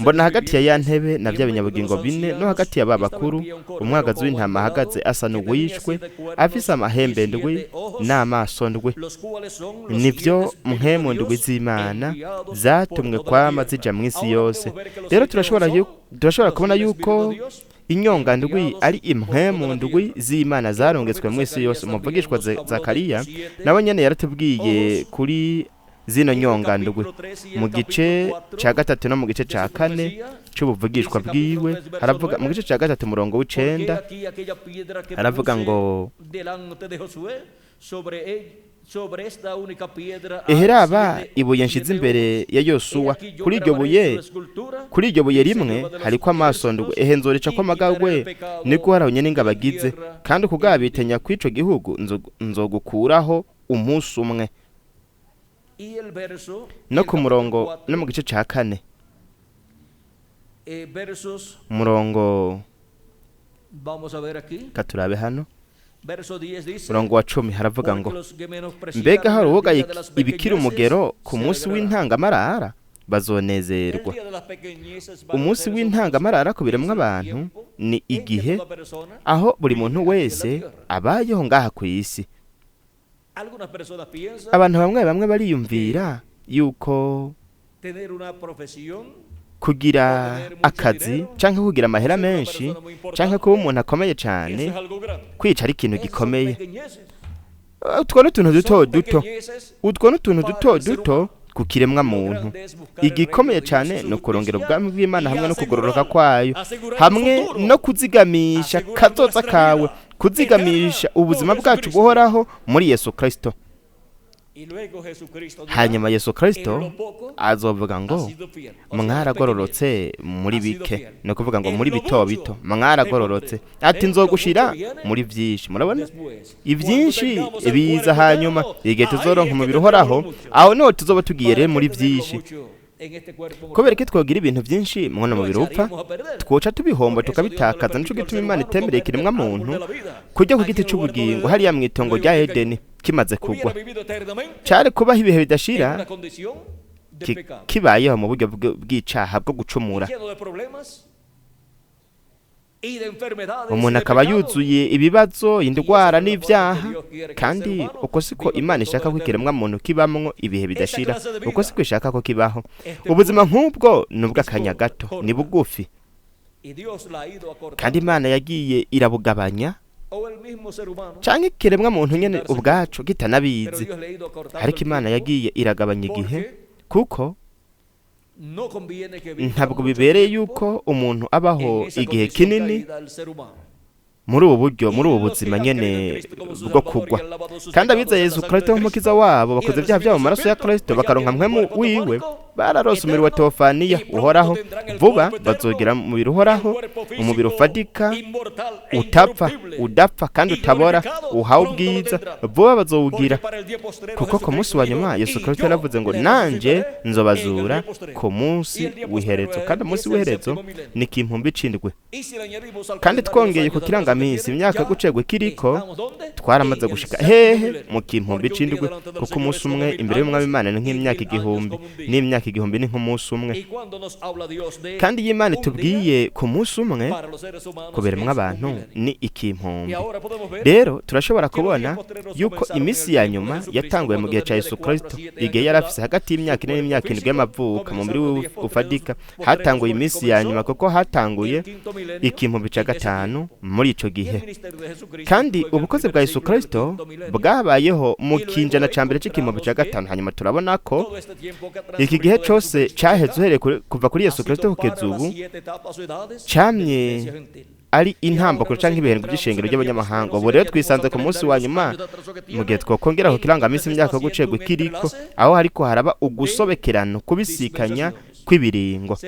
mbona hagati ya ya ntebe na bya binyabugingo bine no hagati ya ba bakuru umwagazi w'intama ahagaze asa n'uwishwe, afise amahembe ndwi n'amaso ndwi. Nivyo mpwemu ndwi z'Imana zatumwe kwama zija mw'isi yose. Rero turashobora kubona yuko inyonga ndwi ari impwemu ndwi z'Imana zarongetswe mw'isi yose. Umuvugishwa Zakariya nawe nyene yaratubwiye kuri zino nyonga ndwi mu gice ca 3 no mu gice ca 4 c'ubuvugishwa bwiwe. Haravuga mu gice ca 3 umurongo w'9 haravuga ngo eheraba ibuye nshize imbere ya Yosuwa, kuri iryo buye rimwe hariko amaso ndwi, ehe nzorica ko amagagwe niko harahonye n'ingabagize, kandi ukugabitanya kw'ico gihugu nzogukuraho umunsi umwe. No ku murongo no mu gice ca 4 umurongo katurabe hano Umurongo wa 10 haravuga ngo mbega hari uwogaye ibikira umugero ku munsi w'intangamarara bazonezerwa. Umunsi w'intangamarara ku biremwa abantu ni igihe aho buri muntu wese abayeho ngaha ku isi. Abantu bamwe bamwe bariyumvira yuko kugira akazi canke kugira amahera menshi canke kuba umuntu akomeye cane kwica ari ikintu gikomeye. Utwo n'utuntu duto duto, utwo n'utuntu duto duto ku kiremwa muntu. Igikomeye cyane ni ukurongera ubwami bw'Imana hamwe no kugororoka kwayo, hamwe no kuzigamisha kazoza kawe, kuzigamisha ubuzima bwacu buhoraho muri Yesu Kristo. Hanyuma Yesu Kristo azovuga ngo mwaragororotse muri bike, ni ukuvuga ngo muri bito bito mwaragororotse, ati nzogushira muri byinshi. Murabona ibyinshi biza hanyuma igihe tuzoronka umubiri uhoraho, aho niho tuzoba tugiye rero muri byinshi. Kubera ko twogira ibintu byinshi mwana mubiri upfa, twoca tubihomba tukabitakaza. Nico gituma Imana itemereye ikiremwa muntu kujya ku giti c'ubugingo hariya mu itongo rya Edeni kimaze kugwa. Cari kubaho ibihe bidashira kibayeho mu buryo bw'icaha bwo gucumura, umuntu akaba yuzuye ibibazo, indwara n'ibyaha. Kandi uko siko Imana ishaka ko ikiremwa muntu kibamwo ibihe bidashira, uko siko ishaka ko kibaho. Ubuzima nk'ubwo ni ubw'akanya gato, ni bugufi, kandi Imana yagiye irabugabanya, canke ikiremwa muntu nyene ubwacu kitanabizi. Ariko Imana yagiye iragabanya igihe, kuko ntabwo bibereye yuko umuntu abaho igihe kinini muri ubu buryo, muri ubu buzima nyene bwo kugwa. Kandi abizeye Yesu Kristo nk'umukiza wabo, bakoze ibyaha byabo mu maraso ya Kristo, bakaronka mpwemu wiwe, bararose umubiri wa Teofaniya uhoraho. Vuba bazogira umubiri uhoraho, umubiri ufatika, utapfa, udapfa kandi utabora, uhawe ubwiza. Vuba bazowugira, kuko ku munsi wa nyuma Yesu Kristo yaravuze ngo nanje nzobazura ku munsi w'iherezo. Kandi umunsi w'iherezo ni kimpumbi cindwe. Kandi twongeye ku kirangamisi imyaka gucegwa kiriko, twaramaze gushika hehe mu kimpumbi cindwe, kuko umunsi umwe imbere y'umwami Imana ni nk'imyaka igihumbi, n'imyaka igihumbi ni nk'umunsi umwe. Kandi iyo Imana itubwiye ku munsi umwe kuberemwa abantu ni ikimpumbi. Rero turashobora kubona yuko iminsi ya nyuma yatanguye mu gihe ca Yesu Kristo, igihe yari afise hagati y'imyaka 4 n'imyaka 7 y'amavuko mu mubiri ufatika. Hatanguye iminsi ya nyuma kuko hatanguye ikimpumbi ca 5 muri ico gihe. Kandi ubukozi bwa Yesu Kristo bwabayeho mu kinjana ca mbere c'ikimpumbi ca 5. Hanyuma turabona ko iki gihe cose caheze uhereye kuva kuri Yesu Kristo kugeza ubu camye ari intambako canke ibihengo by'ishengero ry'abanyamahanga. Ubu rero twisanze ku munsi wa nyuma, mu gihe twokongera ku kirangamisi imyaka yo gucegwa ikiriko, aho hariko haraba ugusobekerano kubisikanya kw'ibiringo.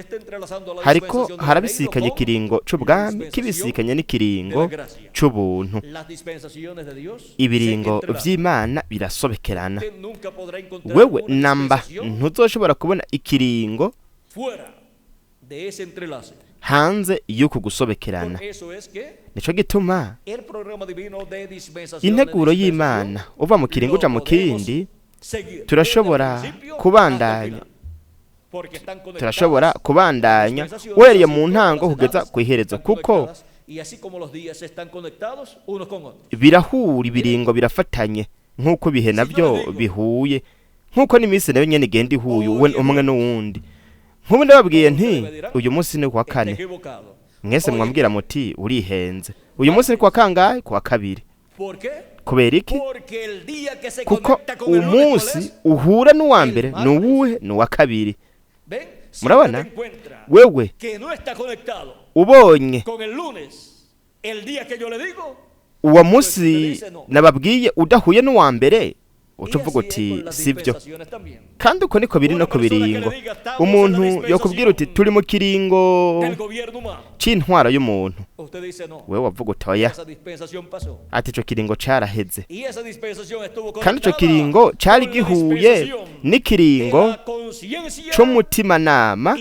Hariko harabisikanya ikiringo c'ubwami kibisikanya n'ikiringo c'ubuntu. Ibiringo vy'Imana birasobekerana. Wewe namba ntuzoshobora kubona ikiringo hanze y'uku gusobekerana. Nico gituma integuro y'Imana uva mu kiringo uja mu kindi turashobora kubandanya uhereye mu ntango kugeza ku iherezo, kuko birahura, ibiringo birafatanye nk'uko bihe nabyo bihuye, nk'uko n'iminsi nayo nyene igenda ihuye umwe n'uwundi. Nk'ubu ndababwiye nti uyu munsi ni kuwa kane, mwese mwambwira muti urihenze. Uyu munsi ni kuwa kangahe? Kuwa kabiri. Kubera iki? Kuko umunsi uhura n'uwa mbere ni uwuhe? Ni uwa kabiri. Murabona wewe ubonye uwo munsi nababwiye udahuye n'uwa mbere, uca uvuga uti sibyo. Kandi uko niko biri no ku biringo. Umuntu yokubwira uti turi mu kiringo c'intwaro y'umuntu, wewe wavuga uti oya, ati ico kiringo caraheze. Kandi ico kiringo cari gihuye n'ikiringo c'umutimanama.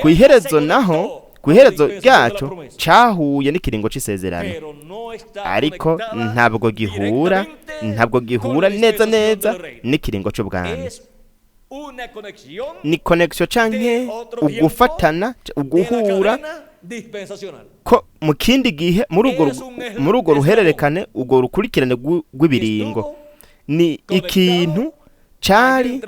Kw'iherezo naho Ku iherezo ryaco cahuye n'ikiringo c'isezerano, ariko ntabwo gihura neza neza n'ikiringo c'ubwami. Ni connection canke ugufatana, uguhura ko mu kindi gihe muri urwo ruhererekane, urwo rukurikirane rw'ibiringo. Ni ikintu cari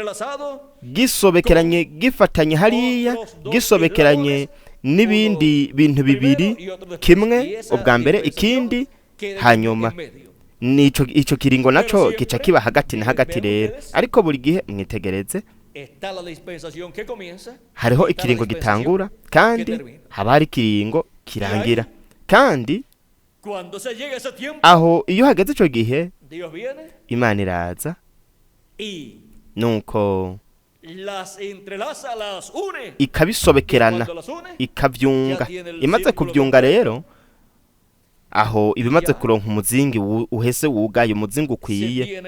gisobekeranye, gifatanye hariya, gisobekeranye n'ibindi bintu bibiri, kimwe ubwa mbere, ikindi hanyuma. Nico ico kiringo naco kica kiba hagati na hagati rero. Ariko buri gihe mwitegereze, hariho ikiringo gitangura kandi haba hari ikiringo kirangira. Kandi aho iyo hageze ico gihe, Imana iraza nuko ikabisobekerana, ikavyunga. Imaze kuvyunga rero, aho ibimaze kuronka umuzingi uhese wugaye, umuzingi ukwiye.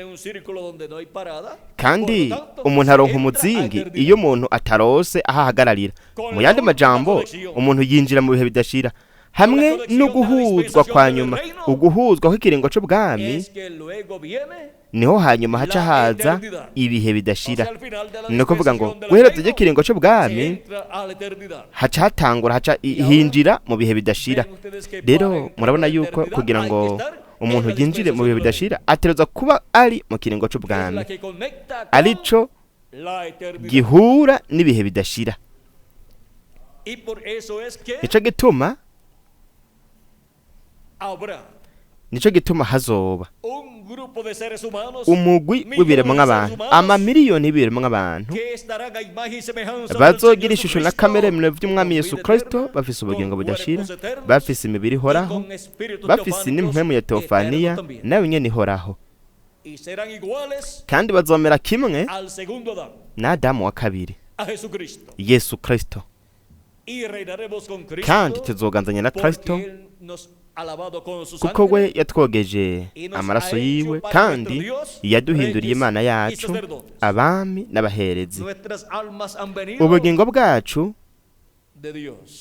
Kandi umuntu aronka umuzingi iyo umuntu atarose aho ahagararira. Mu yandi majambo, umuntu yinjira mu bihe bidashira hamwe no guhuzwa kwa nyuma, uguhuzwa kw'ikiringo c'ubwami. Niho hanyuma haca haza ibihe bidashira. Ni ukuvuga ngo guhereza ikiringo c'ubwami haca hatangura, haca hinjira mu bihe bidashira. Rero murabona yuko kugira ngo umuntu yinjire mu bihe bidashira, ategerezwa kuba ari mu kiringo c'ubwami, arico gihura n'ibihe bidashira. Nico gituma hazoba umugwi w'ibiremwa abantu, amamiliyoni y'ibiremwa abantu bazogira ishusho na kamere vy'Umwami Yesu Kristo, bafise ubugingo budashira, bafise imibiri ihoraho, bafise n'impwemu ya teofaniya nayo nyene ihoraho, kandi bazomera kimwe na Adamu wa kabiri, Yesu Kristo. Kandi tuzoganzanya na Kristo, kuko we yatwogeje amaraso yiwe kandi yaduhinduriye Imana yacu abami n'abaherezi. Ubugingo bwacu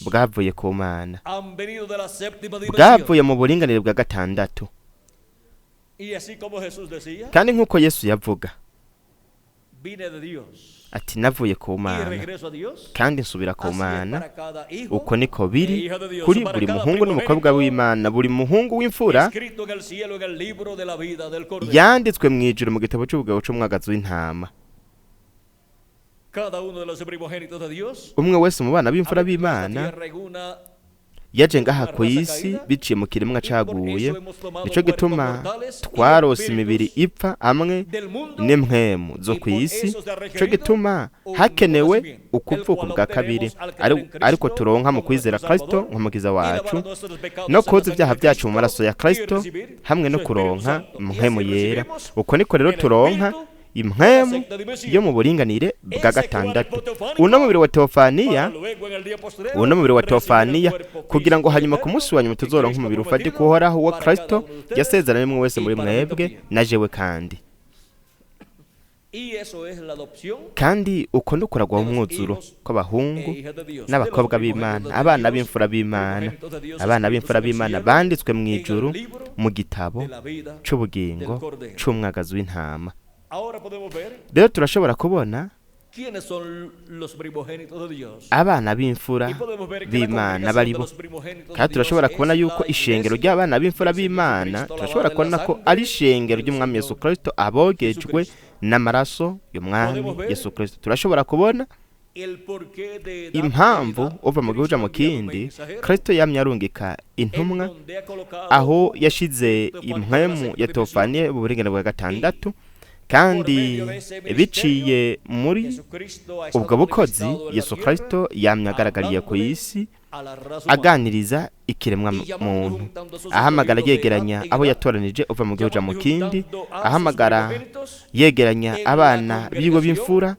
bwavuye ku Mana, bwavuye mu buringanire bwa gatandatu. Kandi nk'uko Yesu yavuga ati: "Navuye ku Mana kandi nsubira ku Mana," uko niko biri kuri buri muhungu n'umukobwa w'Imana, buri muhungu w'imfura yanditswe mu ijuru mu gitabo cy'ubugabo c'umwagazi w'intama. Umwe wese mu bana b'imfura b'Imana yaje ngaha ku isi biciye mu kiremwa caguye. Nico gituma twarose imibiri ipfa hamwe n'impwemu zo ku isi. Nico gituma hakenewe ukuvuka bwa kabiri, ariko turonka mu kwizera Kristo nk'umukiza wacu, no koza ibyaha byacu mu maraso ya Kristo, hamwe no kuronka impwemu yera. Uko niko rero turonka impwemu yo mu buringanire bwa gatandatu, uno mubiri wa teofaniya, uno mubiri wa teofaniya, kugira ngo hanyuma ku munsi wa nyuma tuzoronka umubiri ufatika uhoraho wa Kristo yasezeranye umwe wese muri mwebwe na jewe. Kandi uko ni ukuragwa umwuzuro kw'abahungu n'abakobwa b'Imana, abana b'imfura b'Imana, abana b'imfura b'Imana banditswe mu ijuru mu gitabo c'ubugingo c'umwagazi w'intama. Rero turashobora kubona abana b'imfura b'Imana baribo, kandi turashobora kubona yuko ishengero ry'abana b'imfura b'Imana, turashobora kubona ko ari ishengero ry'Umwami Yesu Kristo, abogejwe n'amaraso y'Umwami Yesu Kristo. Turashobora kubona impamvu uva mu gihugu mu kindi Kristo yamye arungika intumwa, aho yashize impwemu ya teofaniya uburingane bwa gatandatu. Kandi biciye muri ubwo bukozi, Yesu Kristo yamye agaragariye ku isi, aganiriza ikiremwa muntu, ahamagara yegeranya abo yatoranije uva mu gihugu mu kindi, ahamagara yegeranya abana biwe b'imfura,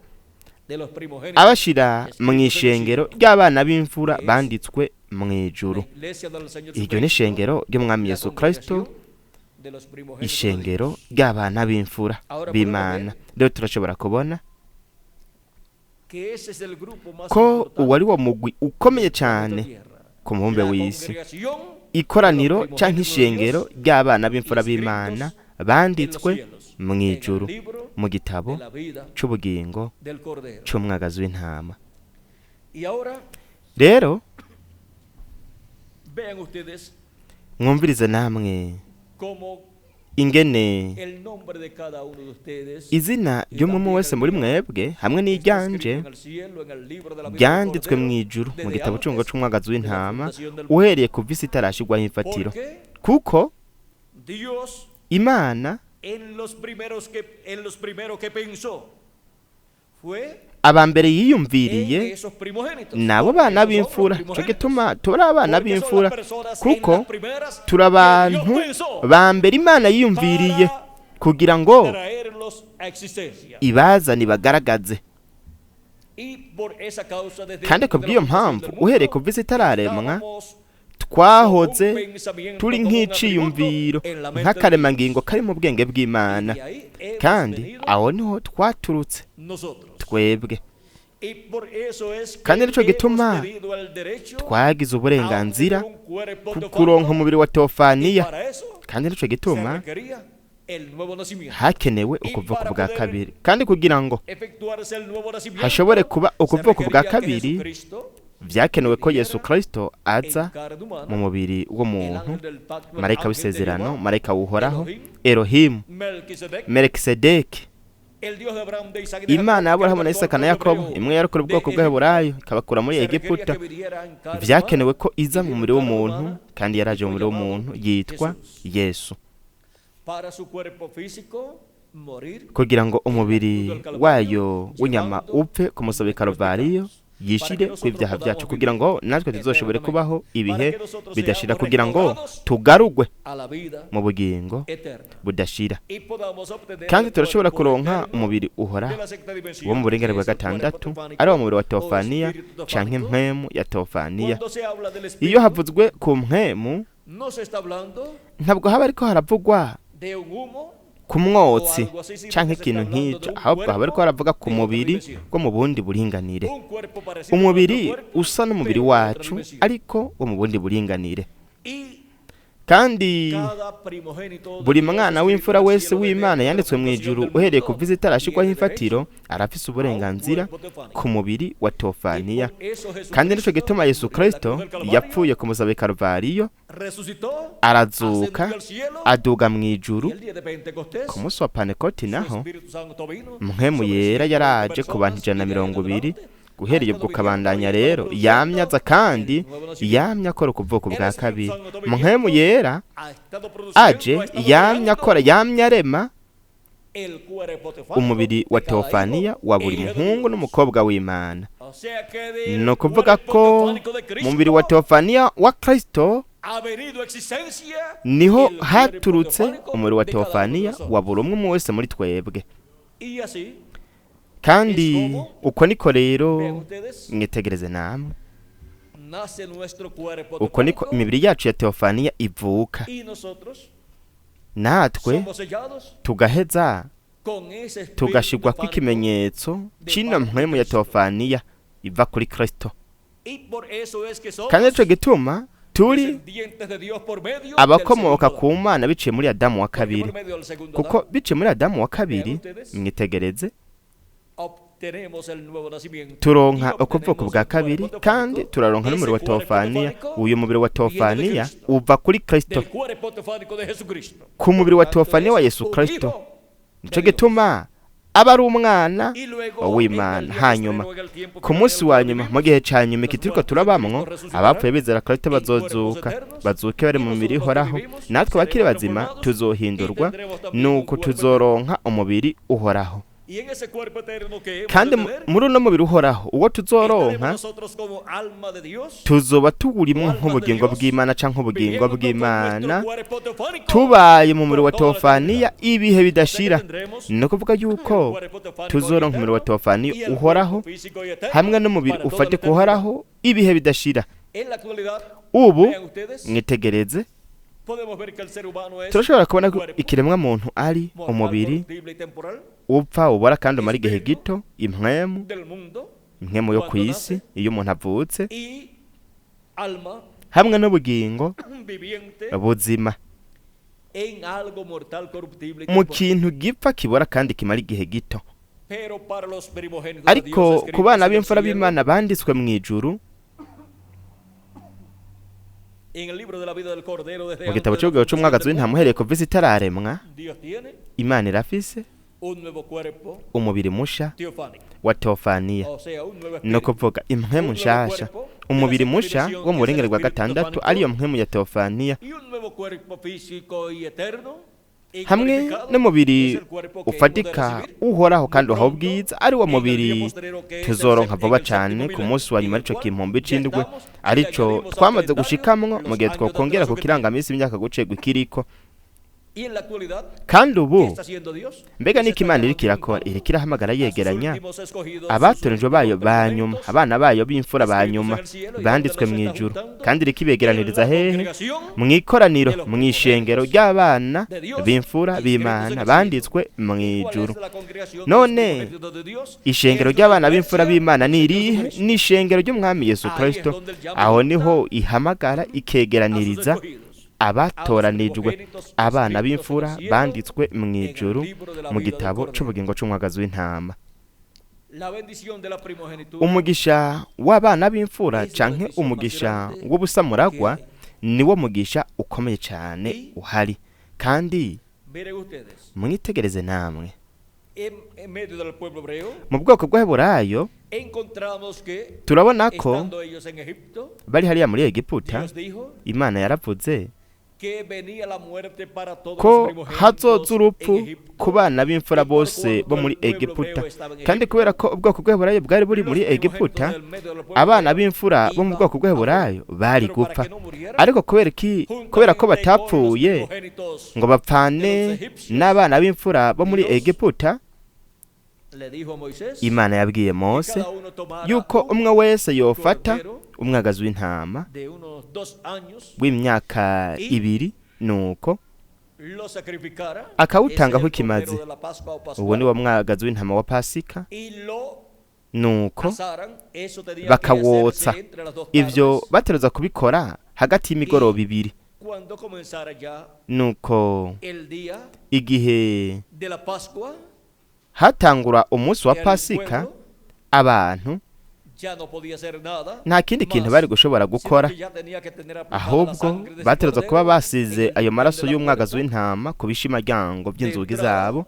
abashira mu ishengero ry'abana b'imfura banditswe mu ijuru. Iryo ni ishengero ry'Umwami Yesu Kristo, ishengero ry'abana b'imfura b'Imana. Rero turashobora kubona ko uwo ari wo mugwi ukomeye cyane. ku mubumbe la w'isi, congregación ikoraniro de los canke primogénitos de ishengero Dios ry'abana b'imfura inscritos b'Imana en los banditswe cielos, mu en el ijuru libro mu gitabo de la vida c'ubugingo del Cordero. c'umwagazi w'intama. Y ahora Rero vean ustedes mwumvirize namwe cómo ingene el nombre de cada uno de ustedes izina ry'umwe wese muri mwebwe hamwe está n'iryanje escrito en el cielo, en el libro de la vida del ryanditswe mu Cordero, ijuru mu desde gitabo c'ubugingo antes c'umwagazi de la w'intama fundación del mundo. uhereye kuva isi itarashirwaho imfatiro, Porque kuko Dios Imana en los primeros que pensó fue aba mbere en yiyumviriye esos primogénitos. nabo Porque bana esos son los b'imfura. Ico primogénitos. gituma turi abana Porque son b'imfura, las personas en kuko las primeras turi que Dios abantu pensó ba mbere Imana yiyumviriye para kugira ngo traerlos a existencia. ibazane ibagaragaze. Y por esa causa, desde Kandi antes de la kubw'iyo fundación mpamvu del mundo, uhereye kuva isi itararemwa estábamos twahoze como un pensamiento, turi como un nk'iciyumviro, atributo en la mente de nk'akaremangingo Dios. kari mu bwenge bw'Imana, Y de ahí hemos kandi venido aho niho twaturutse nosotros. twebwe. Y por eso es que Kandi nico hemos gituma tenido el derecho twagize a uburenganzira obtener un cuerpo ku teofánico, kuronka umubiri wa y teofaniya, para eso kandi nico se gituma requería el nuevo nacimiento. hakenewe ukuvuka bwa kabiri. Kandi kugira ngo Efectuarse el nuevo nacimiento, hashobore kuba se ukuvuka bwa requería que kabiri, Jesucristo, vyakenewe ko Yesu Kristo aza en carne humana, mu mubiri el w'umuntu, ángel del pacto, el marayika ángel de w'isezerano, Jehová, marayika w'Uhoraho, Elohim, Elohimu, Melquisedec, Melikisedeki, el Dios de Abraham, de Isaac y de Imana Jacob, y'Aburahamu que na rescató Isaka al na pueblo Yakobo, hebreo imwe yarokora de ubwoko Egipto, bw'Abaheburayo ikabakura muri se requería Egiputa, que viniera en carne vyakenewe humana, ko iza y mu vino en mubiri carne w'umuntu, humana, kandi yaraje y mu fue mubiri llamado w'umuntu yitwa Jesús. Yesu, Para su cuerpo físico morir kugira ngo umubiri en la cruz del wayo Calvario, w'inyama llevando upfe ku musaraba i nuestros Karuvariyo, pecados, para yishire que nosotros kw'ivyaha vyacu, podamos kugira vivir ngo natwe tuzoshobore eternamente, kubaho para ibihe que nosotros bidashira, seamos kugira ngo restaurados tugarugwe a la vida mu bugingo eterna budashira. y podamos obtener Kandi el turashobora cuerpo kuronka eterno umubiri de uhoraho la sexta dimensión, wo mu buringane que bwa es el cuerpo gatandatu, teofánico ari wo mubiri wa o teofaniya espíritu canke teofánico. mpwemu ya teofaniya. Cuando se habla del Iyo espíritu, havuzwe ku mpwemu, no se está hablando ntabwo haba ariko haravugwa de un humo ku mwotsi canke ikintu nk'ico, ahubwo haba ariko haravuga ku mubiri wo mu bundi buringanire, un cuerpo parecido a umubiri nuestro cuerpo, usa n'umubiri pero de otra wacu dimensión. ariko wo mu bundi buringanire. Y Kandi cada primogénito de buri Dios mwana escrito w'imfura en el wese cielo desde w'Imana antes de la yanditswe mu fundación ijuru del uhereye mundo kuva isi itarashirwaho tiene imfatiro derecho arafise a un uburenganzira cuerpo teofánico. ku mubiri wa Y teofaniya. por eso Kandi nico Jesucristo gituma Yesu murió en la Kristo cruz del Calvario, yapfuye ku musaraba i Karuvariyo, resucitó, arazuka, ascendió al cielo, aduga mu y ijuru. el día de Pentecostés, Ku munsi wa Pantekoti su naho Espíritu Santo vino mpwemu sobre yera 120 yaraje ku bantu personas ijana na y de ahí en mirongo ibiri. adelante ha Guhera estado ubwo viniendo y kabandanya ha estado rero yamye produciendo aza kandi el nuevo nacimiento. yamye akora ukuvuka El bwa Espíritu kabiri. Santo Mpwemu viniendo yera ha estado produciendo, aje ha estado yamye creando akora, yamye arema el cuerpo teofánico umubiri wa de cada hijo teofaniya wa e buri hija de muhungu Dios. n'umukobwa w'Imana. O sea que Ni del ukuvuga cuerpo ko teofánico de mu mubiri wa Cristo teofaniya wa Kristo ha venido a existencia niho el cuerpo haturutse teofánico umubiri wa de cada uno de teofaniya wa nosotros. buri umwe umwe wese muri twebwe. Y así, Kandi es como, uko niko rero, vean ustedes, mwitegereze namwe, nace nuestro cuerpo uko niko teofánico imibiri yacu ya teofaniya ivuka, y nosotros natwe somos sellados tugaheza con ese espíritu tugashirwako teofánico ikimenyetso de c'ino parte de mpwemu ya Cristo. teofaniya iva kuri Kristo. Y por eso es que Kandi somos nico gituma turi descendientes de Dios por medio del abakomoka segundo ku Adán. Mana biciye muri Adamu wa Porque kabiri, por medio del segundo kuko Adán biciye muri Adamu wa kabiri, ustedes, mwitegereze, obtenemos el nuevo nacimiento y turonka ukuvuka obtenemos bwa un kabiri cuerpo kandi teofánico. turaronka n'umubiri Ese wa cuerpo teofaniya. teofánico Uyu mubiri wa viene de teofaniya Cristo, uva kuri Kristo, del cuerpo teofánico de Jesucristo. ku mubiri Por wa tanto, teofaniya wa es Yesu un Kristo. hijo Nico de Dios. gituma aba ari umwana Y luego, en el w'Imana. día Hanyuma postrero, en el tiempo ku final en munsi el wa cual nyuma, mu vivimos, gihe ca nyuma iki los turiko muertos en turabamwo, Cristo resucitarán abapfuye bizera Kristo en cuerpos bazozuka, eternos, bazuke bari y mu mibiri nosotros los que ihoraho, vivimos natwe abakiri seremos bazima transformados y tuzohindurwa, tendremos también un nuko cuerpo eterno. tuzoronka umubiri uhoraho. Y en ese cuerpo eterno que hemos Kandi de tener, muri uno mubiri uhoraho uwo estaremos tuzoronka, nosotros como alma de Dios tuzoba o tuwurimwo almas de nk'ubugingo Dios, bw'Imana canke ubugingo viviendo con nuestro bw'Imana, cuerpo teofánico tubaye mu mubiri por wa toda la teofaniya eternidad. ibihe O sea que bidashira. tendremos Ni ukuvuga el yuko cuerpo teofánico tuzoronka umubiri wa eterno teofaniya y el cuerpo uhoraho físico y eterno hamwe n'umubiri para toda la ufatika eternidad. uhoraho ibihe bidashira. En la actualidad, Ubu vean ustedes, mwitegereze, podemos ver que el ser humano es turashobora kubona ko cuerpo ikiremwa muntu ari mortal, umubiri corruptible y temporal upfa, ubora kandi umara igihe espíritu gito, impwemu, del mundo impwemu yo ku cuando isi nace iyo umuntu avutse, y alma Hamwe n'ubugingo viviente buzima en algo mortal, corruptible y mu temporal. kintu gipfa, kibora kandi kimara igihe gito. Pero para los primogénitos de Dios Ariko ku escritos bana en el b'imfura cielo, b'Imana banditswe mu ijuru en el libro de la vida del Cordero desde mu antes gitabo de la cy'ubugabo fundación c'umwagazi del w'intama mundo, uhereye kuva isi itararemwa, Dios tiene Imana irafise un nuevo cuerpo umubiri musha teofánico, wa teofaniya, o sea, un nuevo no espíritu. kuvuga impwemu nshasha, umubiri musha wo mu burengere bwa gatandatu, ariyo mpwemu ya teofaniya, Y un nuevo cuerpo físico y eterno y hamwe glorificado, n'umubiri es el cuerpo que hemos de ufatika recibir uhoraho kandi muy uhawe pronto ubwiza, ari wo en el día mubiri postrero, que es el tuzoronka vuba en el cane séptimo ku milenio, munsi wa nyuma, en el arico cual kimpumbi ya c'indwi, estamos y arico añadimos al twamaze calendario gushikamwo los mu gihe años de twokongera ku atraso que kirangamisi imyaka gucegwa ikiriko. Y en la actualidad, Kandi ¿qué ubu está haciendo Dios? mbega Se niko está Imana iriko llamando irakora? Iriko irahamagara, a sus yegeranya últimos escogidos, sus abatoranijwe bayo últimos ba nyuma, primogénitos, abana bayo b'imfura ba nyuma escritos en el cielo, y banditswe donde mu los está ijuru. juntando Kandi iriko en ibegeraniriza la hehe? congregación Mu ikoraniro, de los mu ishengero primogénitos ry'abana de Dios b'imfura inscritos en b'Imana el cielo. banditswe mu ¿Cuál ijuru. es la congregación de los None primogénitos de Dios? ishengero Es la ry'abana b'imfura iglesia b'Imana ni del Señor irihe? Jesucristo. Ni ishengero ry'Umwami Yesu Ahí es Kristo. donde él llama Aho y niho junta ihamagara a sus ikegeraniriza escogidos, abatoranijwe, primogénitos abana inscritos en el b'imfura cielo, banditswe mu en el ijuru libro de la mu vida del gitabo Cordero. c'ubugingo c'umwagazi w'intama. La bendición de la primogenitura Umugisha w'abana b'imfura es la canke bendición más umugisha grande w'ubusamuragwa que hay. niwo mugisha ukomeye cane Y uhari. Kandi miren ustedes, mwitegereze namwe, en medio del pueblo hebreo mu bwoko bw'Abaheburayo encontramos que turabona ko estando ellos en Egipto, bari hariya muri Egiputa, Dios dijo Imana yaravuze que venía la muerte para todos los ko primogénitos hazoza en urupfu Egipto, ku bana b'imfura y por bose bo cuanto muri el pueblo Egiputa. hebreo estaba en Kandi Egipto, kubera ko ubwoko bw'Abaheburayo bwari buri los muri primogénitos Egiputa, del medio del pueblo abana hebreo b'imfura bo mu iban bwoko a morir. bw'Abaheburayo bari Pero para gupfa. que no murieran, Ariko kubera iki? Kubera ko juntamente con los batapfuye primogénitos ngo bapfane de los egipcios, n'abana b'imfura bo muri Dios Egiputa, le dijo a Moisés Imana yabwiye que Mose cada uno tomara yuko un umwe wese yofata cordero umwagazi w'intama de unos 2 años w'imyaka y 2, nuko lo sacrificara. Ese es akawutangaho el ikimazi. cordero de la Pascua o Uwo ni Pascual. wo mwagazi w'intama wa Pasika. Y lo Nuko asaran. Eso tenía que bakawotsa. hacerse entre las dos Ivyo tardes bateruza kubikora hagati y'imigoroba y ibiri. cuando comenzara ya Nuko el día igihe de la Pascua, hatangura umunsi wa el Pasika, pueblo abantu ya no podía hacer nada nta kindi kintu más, bari gushobora sino gukora, que ya tenía que tener aplicada la ahubwo sangre de ese bateruza kuba cordero en basize el ayo dintel de maraso la y'umwagazi puerta w'intama ku bishimaryango de by'inzugi entrada zabo,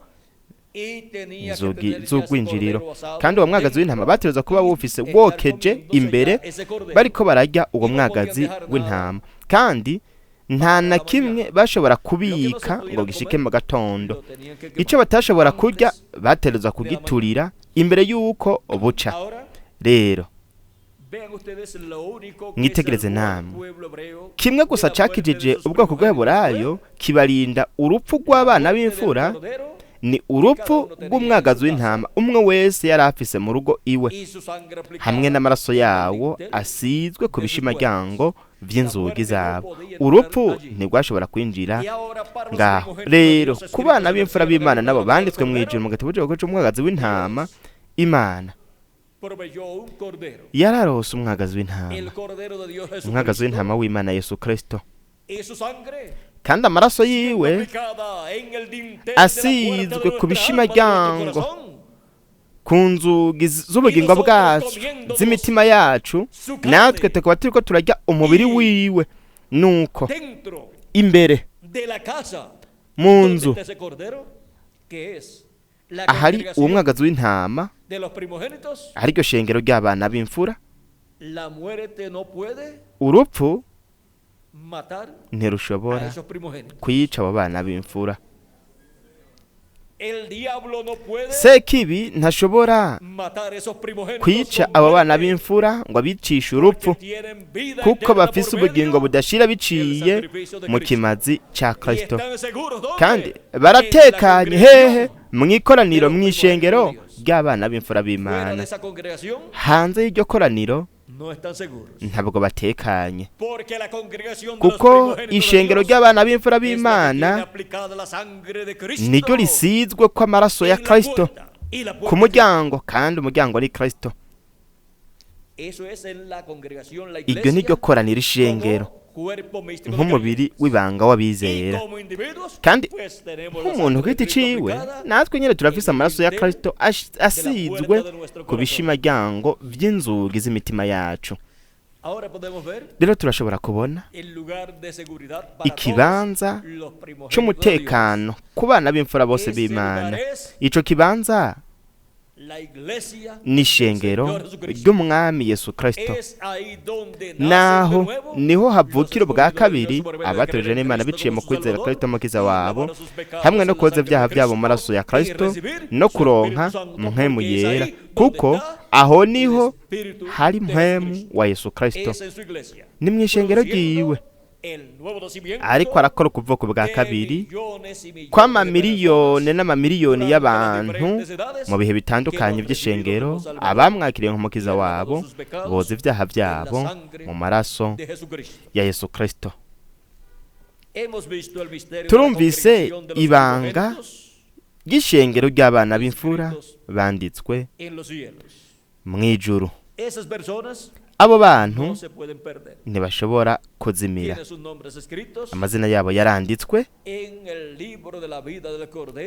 y tenía que inzugi tener ya ese z'urwinjiriro. cordero asado Kandi uwo mwagazi w'intama dentro bateruza kuba y wufise estar wokeje comiéndose ya imbere ese cordero. bariko bararya uwo Y no podían mwagazi dejar nada w'intama, kandi nta para na la kimwe mañana. bashobora Lo que no se kubika ngo pudieran gishike comer, mu gatondo. lo tenían que Ico quemar batashobora kurya antes bateruza de la mañana. kugiturira imbere y'uko buca. Ahora, Rero vean ustedes, lo único que mwitegereze salvó al namwe, pueblo hebreo kimwe de gusa la muerte de cakijije sus ubwoko primogénitos fue bw'Abaheburayo kibarinda urupfu la rw'abana muerte del b'imfura cordero ni que cada urupfu uno tenía en rw'umwagazi su casa w'intama umwe wese yari afise mu rugo iwe, y su sangre hamwe aplicada n'amaraso en el yawo dintel asizwe ku de sus puertas. bishimaryango La vy'inzugi muerte no zabo. podía entrar Urupfu allí. ntirwashobora kwinjira Y ahora para los ngaho. primogénitos de Rero Dios ku bana escritos en el b'imfura cielo en el b'Imana libro de nabo la vida del banditswe mw'ijuru Cordero, mu gitabo c'umwagazi w'intama, Dios Imana proveyó un cordero, yararose umwagazi w'intama, el cordero de Dios umwagazi Jesucristo, w'intama w'Imana Yesu Kristo, y su sangre kandi amaraso siendo yiwe aplicada en el dintel de la puerta de asizwe ku nuestra alma, de nuestro bishimaryango corazón, ku nzugi y z'ubugingo nosotros bwacu comiéndonos z'imitima yacu, su natwe carne tukaba turiko turarya umubiri y wiwe. Nuko dentro imbere de la casa mu donde nzu está ese cordero, que es la ahari uwo congregación mwagazi w'intama, de los primogénitos, ahari iryo shengero ry'abana b'imfura, la muerte no puede urupfu matar a ntirushobora esos primogénitos. kwica abo bana b'imfura. El diablo no puede Sekibi ntashobora matar esos primogénitos kwica con abo bana muerte, b'imfura ngo abicishe porque urupfu, tienen vida kuko eterna por bafise ubugingo medio budashira del biciye sacrificio de mu Cristo. kimazi ca Y Kristo. están seguros, ¿dónde? Kandi En la baratekanye hehe? congregación Mu de ikoraniro, los mu primogénitos de ishengero Dios. ry'abana b'imfura Fuera de b'Imana. esa congregación Hanze y'iryo koraniro no están seguros. ntabwo batekanye, Porque la congregación de los kuko primogénitos de ishengero Dios ry'abana b'imfura es la que tiene b'Imana aplicada la sangre de niryo Cristo risizwe ko amaraso ya en la Kristo puerta. Y la ku puerta es Cristo. muryango, kandi umuryango ni Kristo. Iryo ni ryo koraniro ishengero nk'umubiri w'ibanga w'abizera. Kandi nk'umuntu ku giti ciwe, natwe nyine turafise amaraso ya Kristo asizwe ku bishimaryango vy'inzugi z'imitima yacu. Rero turashobora kubona ikibanza c'umutekano ku bana b'imfura bose b'Imana. Ico kibanza ni ishengero ry'Umwami Yesu Kristo. Naho niho havukira ubwa kabiri abatorejwe n'Imana biciye mu kwizera Kristo Umukiza wabo, hamwe no koza ibyaha byabo mu maraso ya Kristo, no kuronka Mpwemu Yera, kuko aho niho hari Mpwemu wa Yesu Kristo. Ni mu ishengero ryiwe ariko arakora ukuvuko bwa kabiri kw'amamiliyoni n'amamiliyoni y'abantu mu bihe bitandukanye by'ishengero, abamwakiriye nk'umukiza wabo, boza ibyaha byabo mu maraso ya Yesu Kristo. Turumvise ibanga ry'ishengero ry'abana b'imfura banditswe mu ijuru. Abo bantu ntibashobora kuzimira. Amazina yabo yaranditswe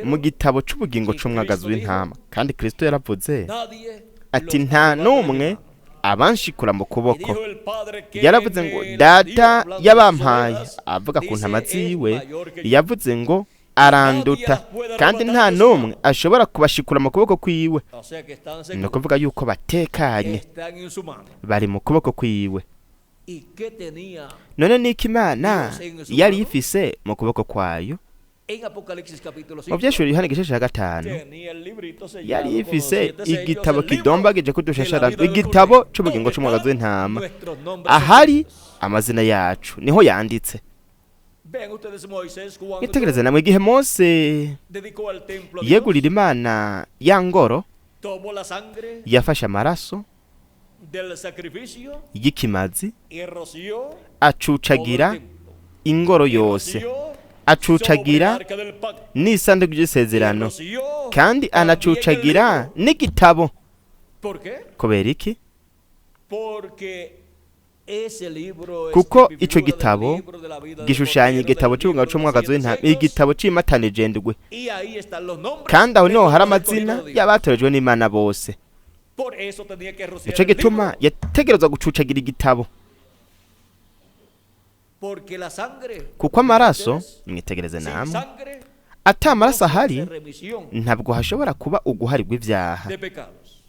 mu gitabo c'ubugingo c'umwagazi w'intama. Kandi Kristo yaravuze ati: nta n'umwe abanshikura mu kuboko. Yaravuze ngo Data yabampaye, avuga ku ntama ziwe, yavuze ngo aranduta, kandi nta n'umwe ashobora kubashikura mu kuboko kwiwe. Ni ukuvuga yuko batekanye, bari mu kuboko kwiwe. None niko Imana yari ifise mu kuboko kwayo. Mu Vyahishuriwe Yohana igice ca 5, yari ifise igitabo kidombagije kudushashara, igitabo c'ubugingo c'umwagazi w'intama, ahari amazina yacu niho yanditse. Mwitegereze namwe igihe Mose yegurira Imana ya ngoro, yafashe amaraso y'ikimazi acucagira ingoro yose, acucagira n'isanduku ry'isezerano, kandi anacucagira n'igitabo. Kubera iki? Kuko ico gitabo gishushanya igitabo c'ubugingo c'umwagazi w'intama, igitabo c'imatanije ndwi, kandi aho niho hari amazina y'abatorejwe n'Imana bose. Nico gituma yategerezwa gucucagira igitabo, kuko amaraso, mwitegereze namwe, ata amaraso ahari ntabwo hashobora kuba uguharirwa ivyaha,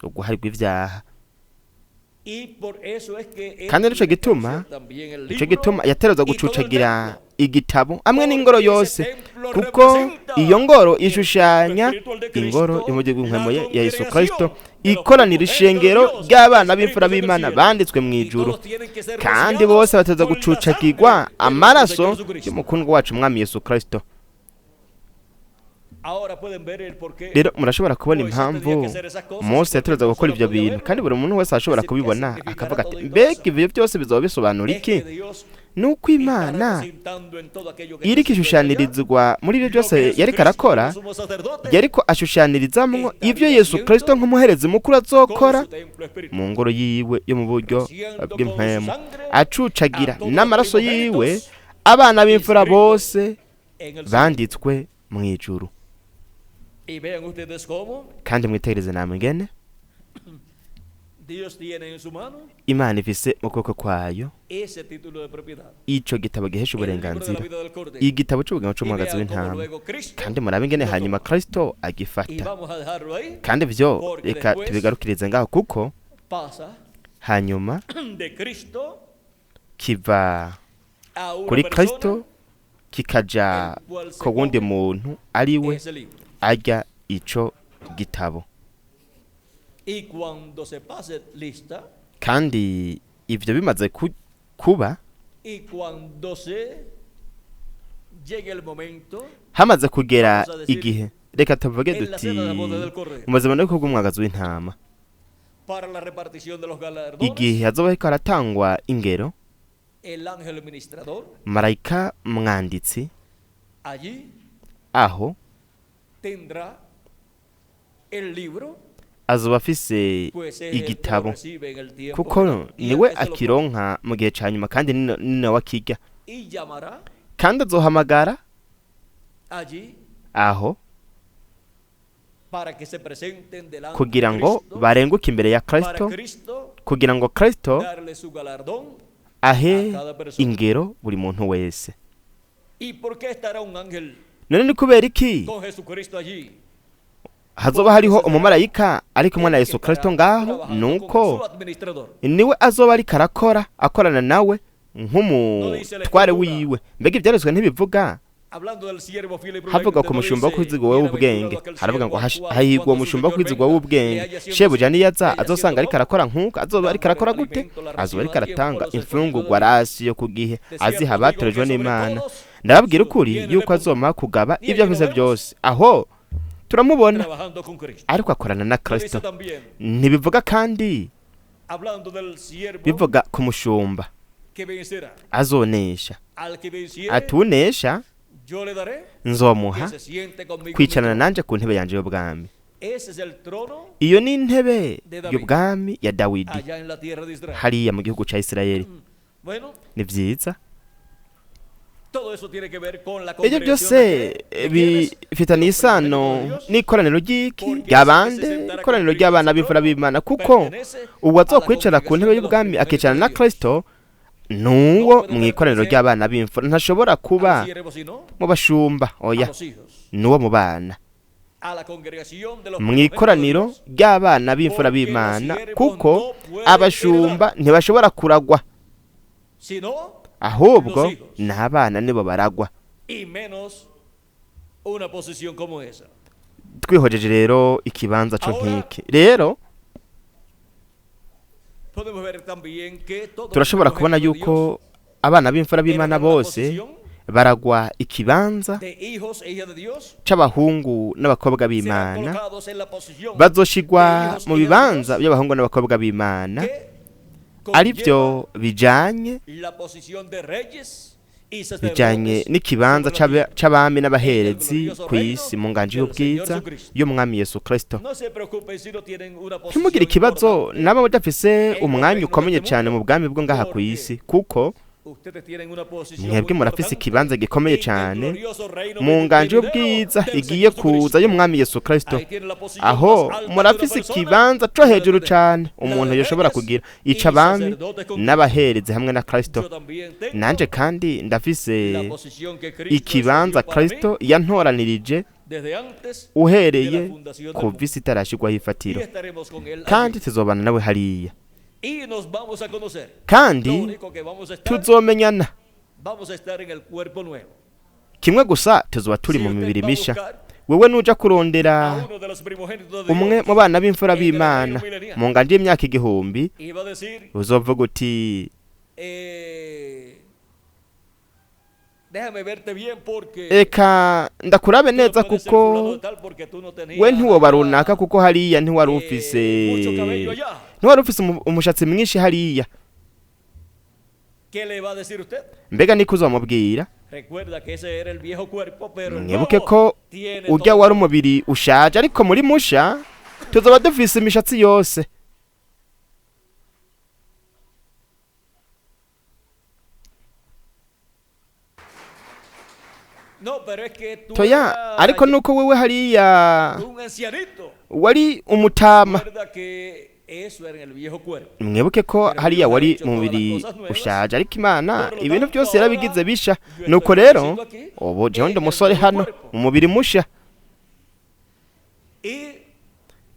uguharirwa ivyaha. Kandi nico gituma, nico gituma yaterezwa gucucagira igitabo hamwe n'ingoro yose, kuko iyo ngoro ishushanya ingoro y'umujyi w'inkemo ya Yesu Kristo, ikoranira ishengero ry'abana b'imfura b'Imana banditswe mu ijuru, kandi bose bateza gucucagirwa amaraso y'umukundwa wacu Umwami Yesu Kristo. Rero murashobora kubona impamvu Mose yatereza gukora ivyo bintu, kandi buri muntu wese ashobora kubibona akavuga ati: mbega ivyo byose bizoba bisobanura iki? Nuko Imana iriko ishushanirizwa muri ivyo byose yariko arakora, yariko ashushanirizamwo ivyo Yesu Kristo nk'umuherezi mukuru azokora mu ngoro yiwe yo mu buryo bw'impwemu, acucagira n'amaraso yiwe abana b'imfura bose banditswe mu ijuru. Kandi mwitegereze namwe ingene Imana ifise mu kuboko kwayo ico gitabo gihesha uburenganzira, igitabo c'ubugingo c'umwagazi w'intama. Kandi murabe ingene hanyuma Kristo agifata. Kandi ivyo reka tubigarukirize ngaho, kuko hanyuma kiva kuri Kristo kikaja ku wundi muntu ari we arya ico gitabo. Kandi ivyo bimaze kuba, hamaze kugera igihe, reka tuvuge duti mu buzima bw'umwagazi w'intama, igihe hazoba hariko haratangwa ingero, marayika mwanditsi aho Azoba afise Pues es el que lo igitabo recibe en el tiempo kuko final, y el niwe que se lo come. akironka mu gihe ca nyuma kandi ni nawe akirya. Y llamará Kandi azohamagara allí aho para que se presenten delante kugira de ngo Cristo, barenguke imbere ya para Kristo, Cristo kugira ngo Kristo darle su galardón ahe a cada persona. ingero buri muntu wese. ¿Y por qué estará un ángel None ni kubera iki con Jesucristo allí? hazoba hariho umumarayika ari kumwe na El que Yesu Kristo estará ngaho? trabajando como Nuko su administrador. niwe azoba ariko arakora akorana nawe nk'umutware wiwe. Mbega ibyanditswe ntibivuga? Hablando del siervo fiel y Havuga prudente, ku no mushumba wo dice, kwizigwa w'ubwenge, "Bienaventurado aquel haravuga ngo siervo al cual hahigwa cuando su umushumba wo señor kwizigwa venga, le w'ubwenge, haya haciendo shebuja así, niyaza le haya azosanga haciendo ariko arakora nk'uko. Azoba ariko arakora dándole gute? alimento, la Azoba ariko reciba a tiempo aratanga a los escogidos imfungurwa de Dios. rasiyo ku gihe, De cierto aziha digo que abatorejwe sobre n'Imana. todos Ndababwira su ukuri tiene yuko le azomara kugaba Ni ibyo allí afise lo vemos. byose. Aho turamubona Trabajando con Cristo. ariko akorana na Lo dice Kristo. también, Ntibivuga kandi hablando del siervo bivuga ku mushumba que vencerá. azonesha, Al que venciere, atunesha yo le daré que nzomuha se siente conmigo en mi kwicarana trono. nanje ku ntebe yanje y'ubwami. Ese es el trono Iyo ni intebe de David y'ubwami ya Dawidi allá en la tierra de Israel. hariya mu gihugu ca Isirayeli. Bueno, Ni vyiza. todo eso tiene que ver con la Ibyo congregación byose de qué? ¿De quiénes? bifitanye De los isano primogénitos de Dios, n'ikoraniro ry'iki porque ese que se ry'abande, sentará con ikoraniro Cristo en ry'abana su b'imfura trono b'Imana, kuko pertenece uwo a la azokwicara ku congregación ntebe de los y'ubwami primogénitos akicarana de na Dios. Kristo No nuwo puede mu ikoraniro pertenecer ry'abana b'imfura, ntashobora a kuba los siervos, sino mu bashumba, a oya, los hijos, nuwo mu bana, a la congregación de los mu primogénitos de ikoraniro Dios, ry'abana b'imfura porque los b'Imana, siervos kuko no pueden abashumba heredar, ntibashobora kuragwa, sino ahubwo los hijos, n'abana nibo baragwa. y menos una posición como esa. Twihojeje rero ikibanza co Ahora nk'iki rero, podemos ver también que todos los turashobora kubona primogénitos de yuko Dios abana b'imfura b'Imana heredarán la bose posición baragwa ikibanza de hijos e hijas de Dios, c'abahungu n'abakobwa serán b'Imana, colocados en la posición de bazoshigwa hijos mu e hijas de bibanza Dios by'abahungu n'abakobwa b'Imana, que ari byo conlleva bijanye la posición de reyes y bijanye sacerdotes n'ikibanza sobre la tierra c'abami en el n'abaherezi glorioso ku reino isi mu nganji del Señor y'ubwiza Jesucristo. y'umwami Yesu Kristo. No se preocupen si no tienen una Ntimugire posición ikibazo importante naba mudafise en los umwanya reinos de ukomeye este cyane mu mundo, bwami bwo ngaha ku porque isi, kuko ustedes tienen una posición mwebwe muy murafise importante ikibanza gikomeye en el cyane glorioso reino mu nganji venidero y'ubwiza del igiye Señor kuza Jesucristo. y'umwami Yesu Kristo. Ahí tienen la posición Aho más alta que una murafise persona ikibanza co puede hejuru tener, cane la umuntu de yoshobora reyes kugira, y ic'abami sacerdotes con Cristo. n'abaherezi hamwe na Kristo. Yo también tengo Nanje kandi ndafise la posición que Cristo ikibanza escogió para mí Kristo yantoranirije desde antes de la uhereye fundación del kuva mundo. isi itarashirwaho Y ifatiro, estaremos con Él kandi allí. tuzobana nawe hariya, Y nos vamos a conocer. Lo kandi único que vamos a estar, tuzomenyana. vamos a estar en el cuerpo nuevo. Kimwe gusa tuzoba turi Si mu usted mibiri va a misha. buscar Wewe nuja kurondera a uno de los primogénitos de umwe Dios mu bana b'imfura en el b'Imana reino milenial mu nganji y'imyaka 1000, y va a decir, uzovuga uti déjame verte bien porque eka ndakurabe tú no neza, puedes ser kuko fulano de tal porque tú no we tenías ntiwoba runaka, allá kuko hariya ntiwari ufise mucho cabello allá. ntiwari ufise umushatsi mwinshi hariya. ¿Qué le va a decir usted? Mbega niko uzomubwira? Recuerda que ese era el viejo cuerpo, pero el Mwibuke nuevo ko tiene urya todo. wari umubiri ushaje, ariko muri musha tuzoba dufise imishatsi yose. No, pero es que tú Toya, eras ariko nuko wewe hariya un ancianito. wari umutama. Recuerda que eso era en el viejo cuerpo. Mwibuke ko Pero hariya Dios ha wari hecho mu todas las mubiri cosas nuevas. ushaje, ariko Imana Por lo ibintu tanto, byose yarabigize ahora bisha. yo Nuko estoy rero jovencito aquí ubu jewe en ndi el umusore nuevo hano cuerpo. mu mubiri musha, Y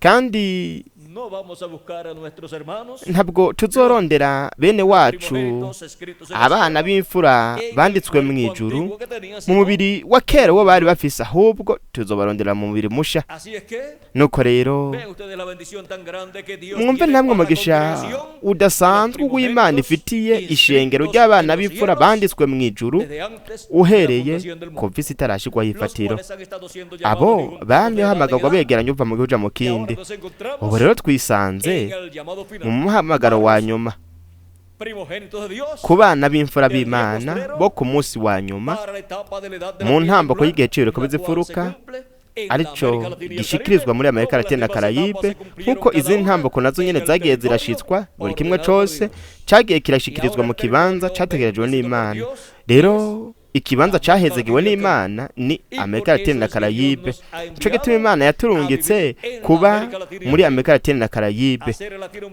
kandi no vamos a buscar a nuestros hermanos, ntabwo tuzorondera bene los wacu primogénitos escritos en el abana cielo, b'imfura en el banditswe mu cuerpo ijuru antiguo que tenían, mu sino mubiri wa kera wo bari bafise, ahubwo tuzobarondera mu mubiri musha. Así es que Nuko rero vean ustedes la bendición tan grande que Dios mwumve tiene namwe para la umugisha congregación de los udasanzwe w'Imana primogénitos ifitiye ishengero inscritos ry'abana en los b'imfura cielos banditswe mu ijuru desde antes de la uhereye fundación del mundo, kuva isi itarashirwaho los ifatiro, cuales han estado siendo llamados abo de un- bamye de edad en bahamagagwa edad. begeranye uva mu gihugu uja mu Y ahora kindi. nos encontramos Ubu rero twisanze en el llamado mu final muhamagaro para wa los nyuma primogénitos de Dios ku bana b'imfura del día b'Imana postrero bo ku munsi wa nyuma para la etapa de la edad de la mu piedra ntambuko angular, y'igihe c'ibireko la cual se bizifuruka cumple aricyo gishikirizwa muri Amerika Latine na Caraïbe, nk'uko izindi ntamboko nazo nyene zagiye zirashitswa, buri kimwe cose cagiye kirashikirizwa mu kibanza categerejwe n'Imana. Rero ikibanza cahezegiwe n'Imana ni Amerika Latine na Caraïbe. Nico gituma Imana yaturungitse kuba muri Amerika Latine na Caraïbe,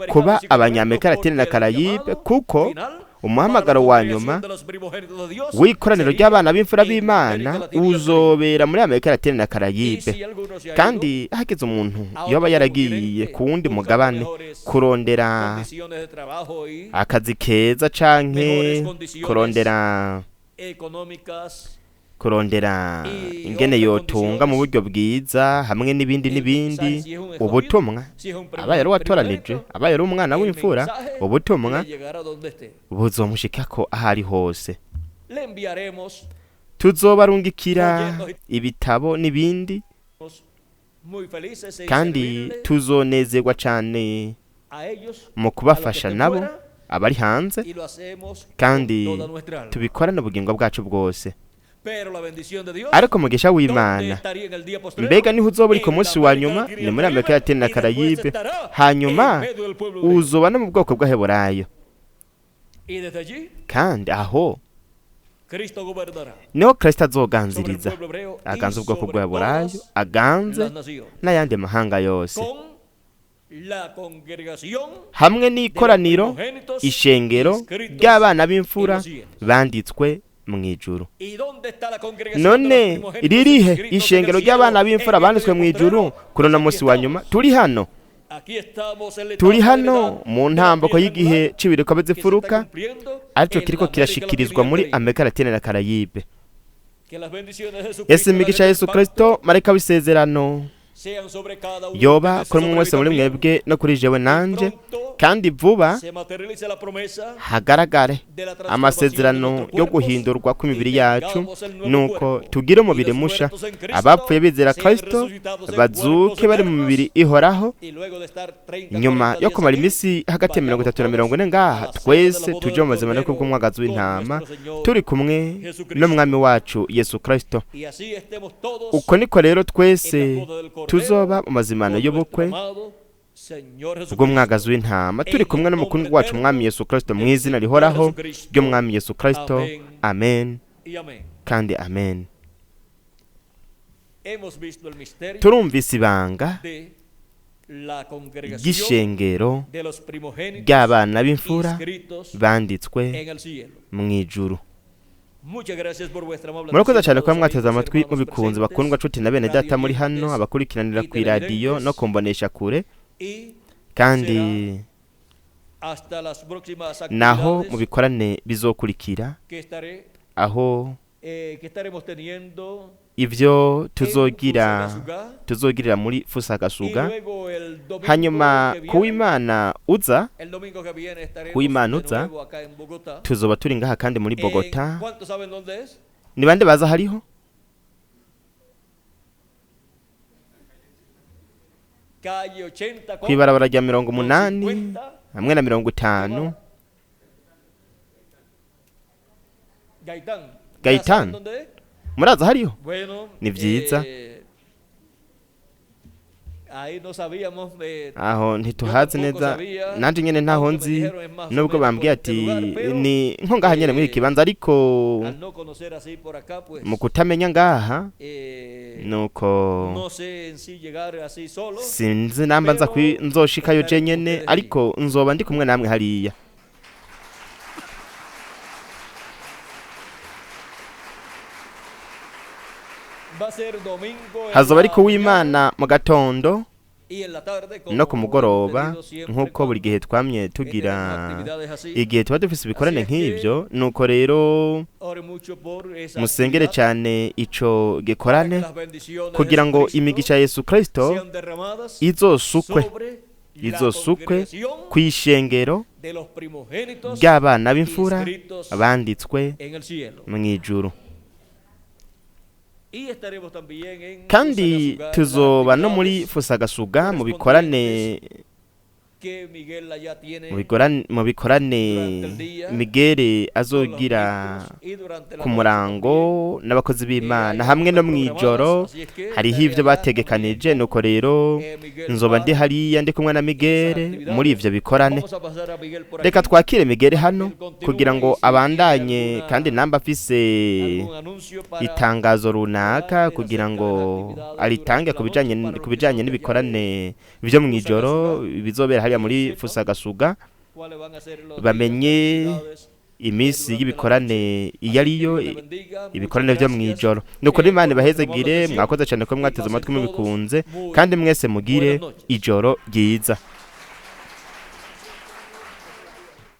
kuba abanyamerika Latine na Caraïbe, kuko umuhamagaro wa nyuma w'ikoraniro ry'abana b'imfura b'Imana uzobera muri Amerika Latine na Caraïbe. Kandi hagize umuntu yoba yaragiye ku wundi mugabane kurondera akazi keza canke kurondera ingene yotunga mu buryo bwiza hamwe n'ibindi n'ibindi, ubutumwa abaye ari uwatoranije, abaye ari umwana w'imfura, ubutumwa buzomushikako aho ari hose. Tuzobarungikira ibitabo n'ibindi, kandi tuzonezerwa cane mu kubafasha nabo abari hanze, kandi tubikorane ubugingo bwacu bwose. Ariko umugisha w'Imana mbega niho uzoba uri ku munsi wa nyuma? Ni muri Amerika Latine na Caraïbe, hanyuma uzoba no mu bwoko bw'Abaheburayo. Kandi aho niho Kristo azoganziriza, aganze ubwoko bw'Abaheburayo, aganze n'ayandi mahanga yose, hamwe n'ikoraniro ishengero ry'abana b'imfura banditswe mu ijuru. None ririhe ishengero ry'abana b'imfura banditswe mu ijuru kuri uno munsi wa nyuma? Turi hano, turi hano mu ntamboko y'igihe c'ibiriko by'imfuruka, aricyo kiriko kirashikirizwa muri Amerika Latine na Caraïbe. Ese imigisha ya Yesu Kristo, marayika w'isezerano, yoba kuri mwe mwese muri mwebwe no kuri jewe nanje, kandi vuba hagaragare amasezerano yo guhindurwa kw'imibiri yacu, nuko tugire umubiri musha. Abapfuye bizera Kristo bazuke bari mu mibiri ihoraho. Nyuma yo kumara iminsi hagati ya 30 na 40 ngaha, twese tuje mu mazima no kubw'umwagazi w'intama, turi kumwe n'umwami wacu Yesu Kristo. Uko niko rero twese tuzoba mu mazimano y'ubukwe bw'umwagazi w'intama, turi kumwe n'umukundwa wacu umwami Yesu Kristo, mu izina rihoraho ry'umwami Yesu Kristo. Amen kandi amen. Turumvise ibanga ry'ishengero ry'abana b'imfura banditswe mu ijuru. Murakoze cyane kuba mwateze amatwi mubikunze, bakundwa nshuti na bene data muri hano, abakurikiranira ku iradiyo no kumbonesha kure, kandi naho mubikorane bizokurikira, aho ibyo tuzogirira muri Fusagasugá. Hanyuma kuw'Imana uza, tuzoba turi ngaha kandi muri Bogota. Ni bande baza hariho? Kw'ibarabara rya 80 hamwe na 50. Gaitán, muraza hariho? Ni vyiza. Aho ntituhazi neza, nanje nyene ntaho nzi, nubwo bambwiye ati ni nko ngaha nyene muri kibanza, ariko mu kutamenya ngaha nuko sinzi namba nza nzoshikayo je nyene, ariko nzoba ndi kumwe namwe hariya. Hazoba ariko w'Imana mu gatondo no ku mugoroba, nk'uko buri gihe twamye tugira igihe tuba dufise ibikorane nk'ibyo. Nuko rero musengere cyane ico gikorane, kugira ngo imigisha ya Yesu Kristo izosukwe kw'ishengero ry'abana b'imfura banditswe mu ijuru. Kandi tuzoba no muri Fusagasugá mu bikorane Que Miguel allá tiene Mu bikorane Miguel azogira y durante la ku murango n'abakozi b'Imana hamwe no mw'ijoro, hariho ivyo bategekanije. Nuko rero nzoba ndi hariya ndi kumwe na Miguel muri ivyo bikorane. Vamos a pasar a Miguel por Reka aquí. twakire Miguel hano kugira ngo abandanye, kandi namba afise Algún anuncio para itangazo runaka kugira ngo aritange ku bijanye n'ibikorane vyo mw'ijoro bizobera hariya muri Fusagasuga, cuáles van a ser los bamenye días de actividades. iminsi y'ibikorane iyo ariyo, Dios les bendiga, muchas ibikorane vyo gracias. mw'ijoro. Nukuri Imana ibahezegire. Mwakoze cyane ko mwateze amatwi mubikunze, kandi mwese mugire ijoro ryiza.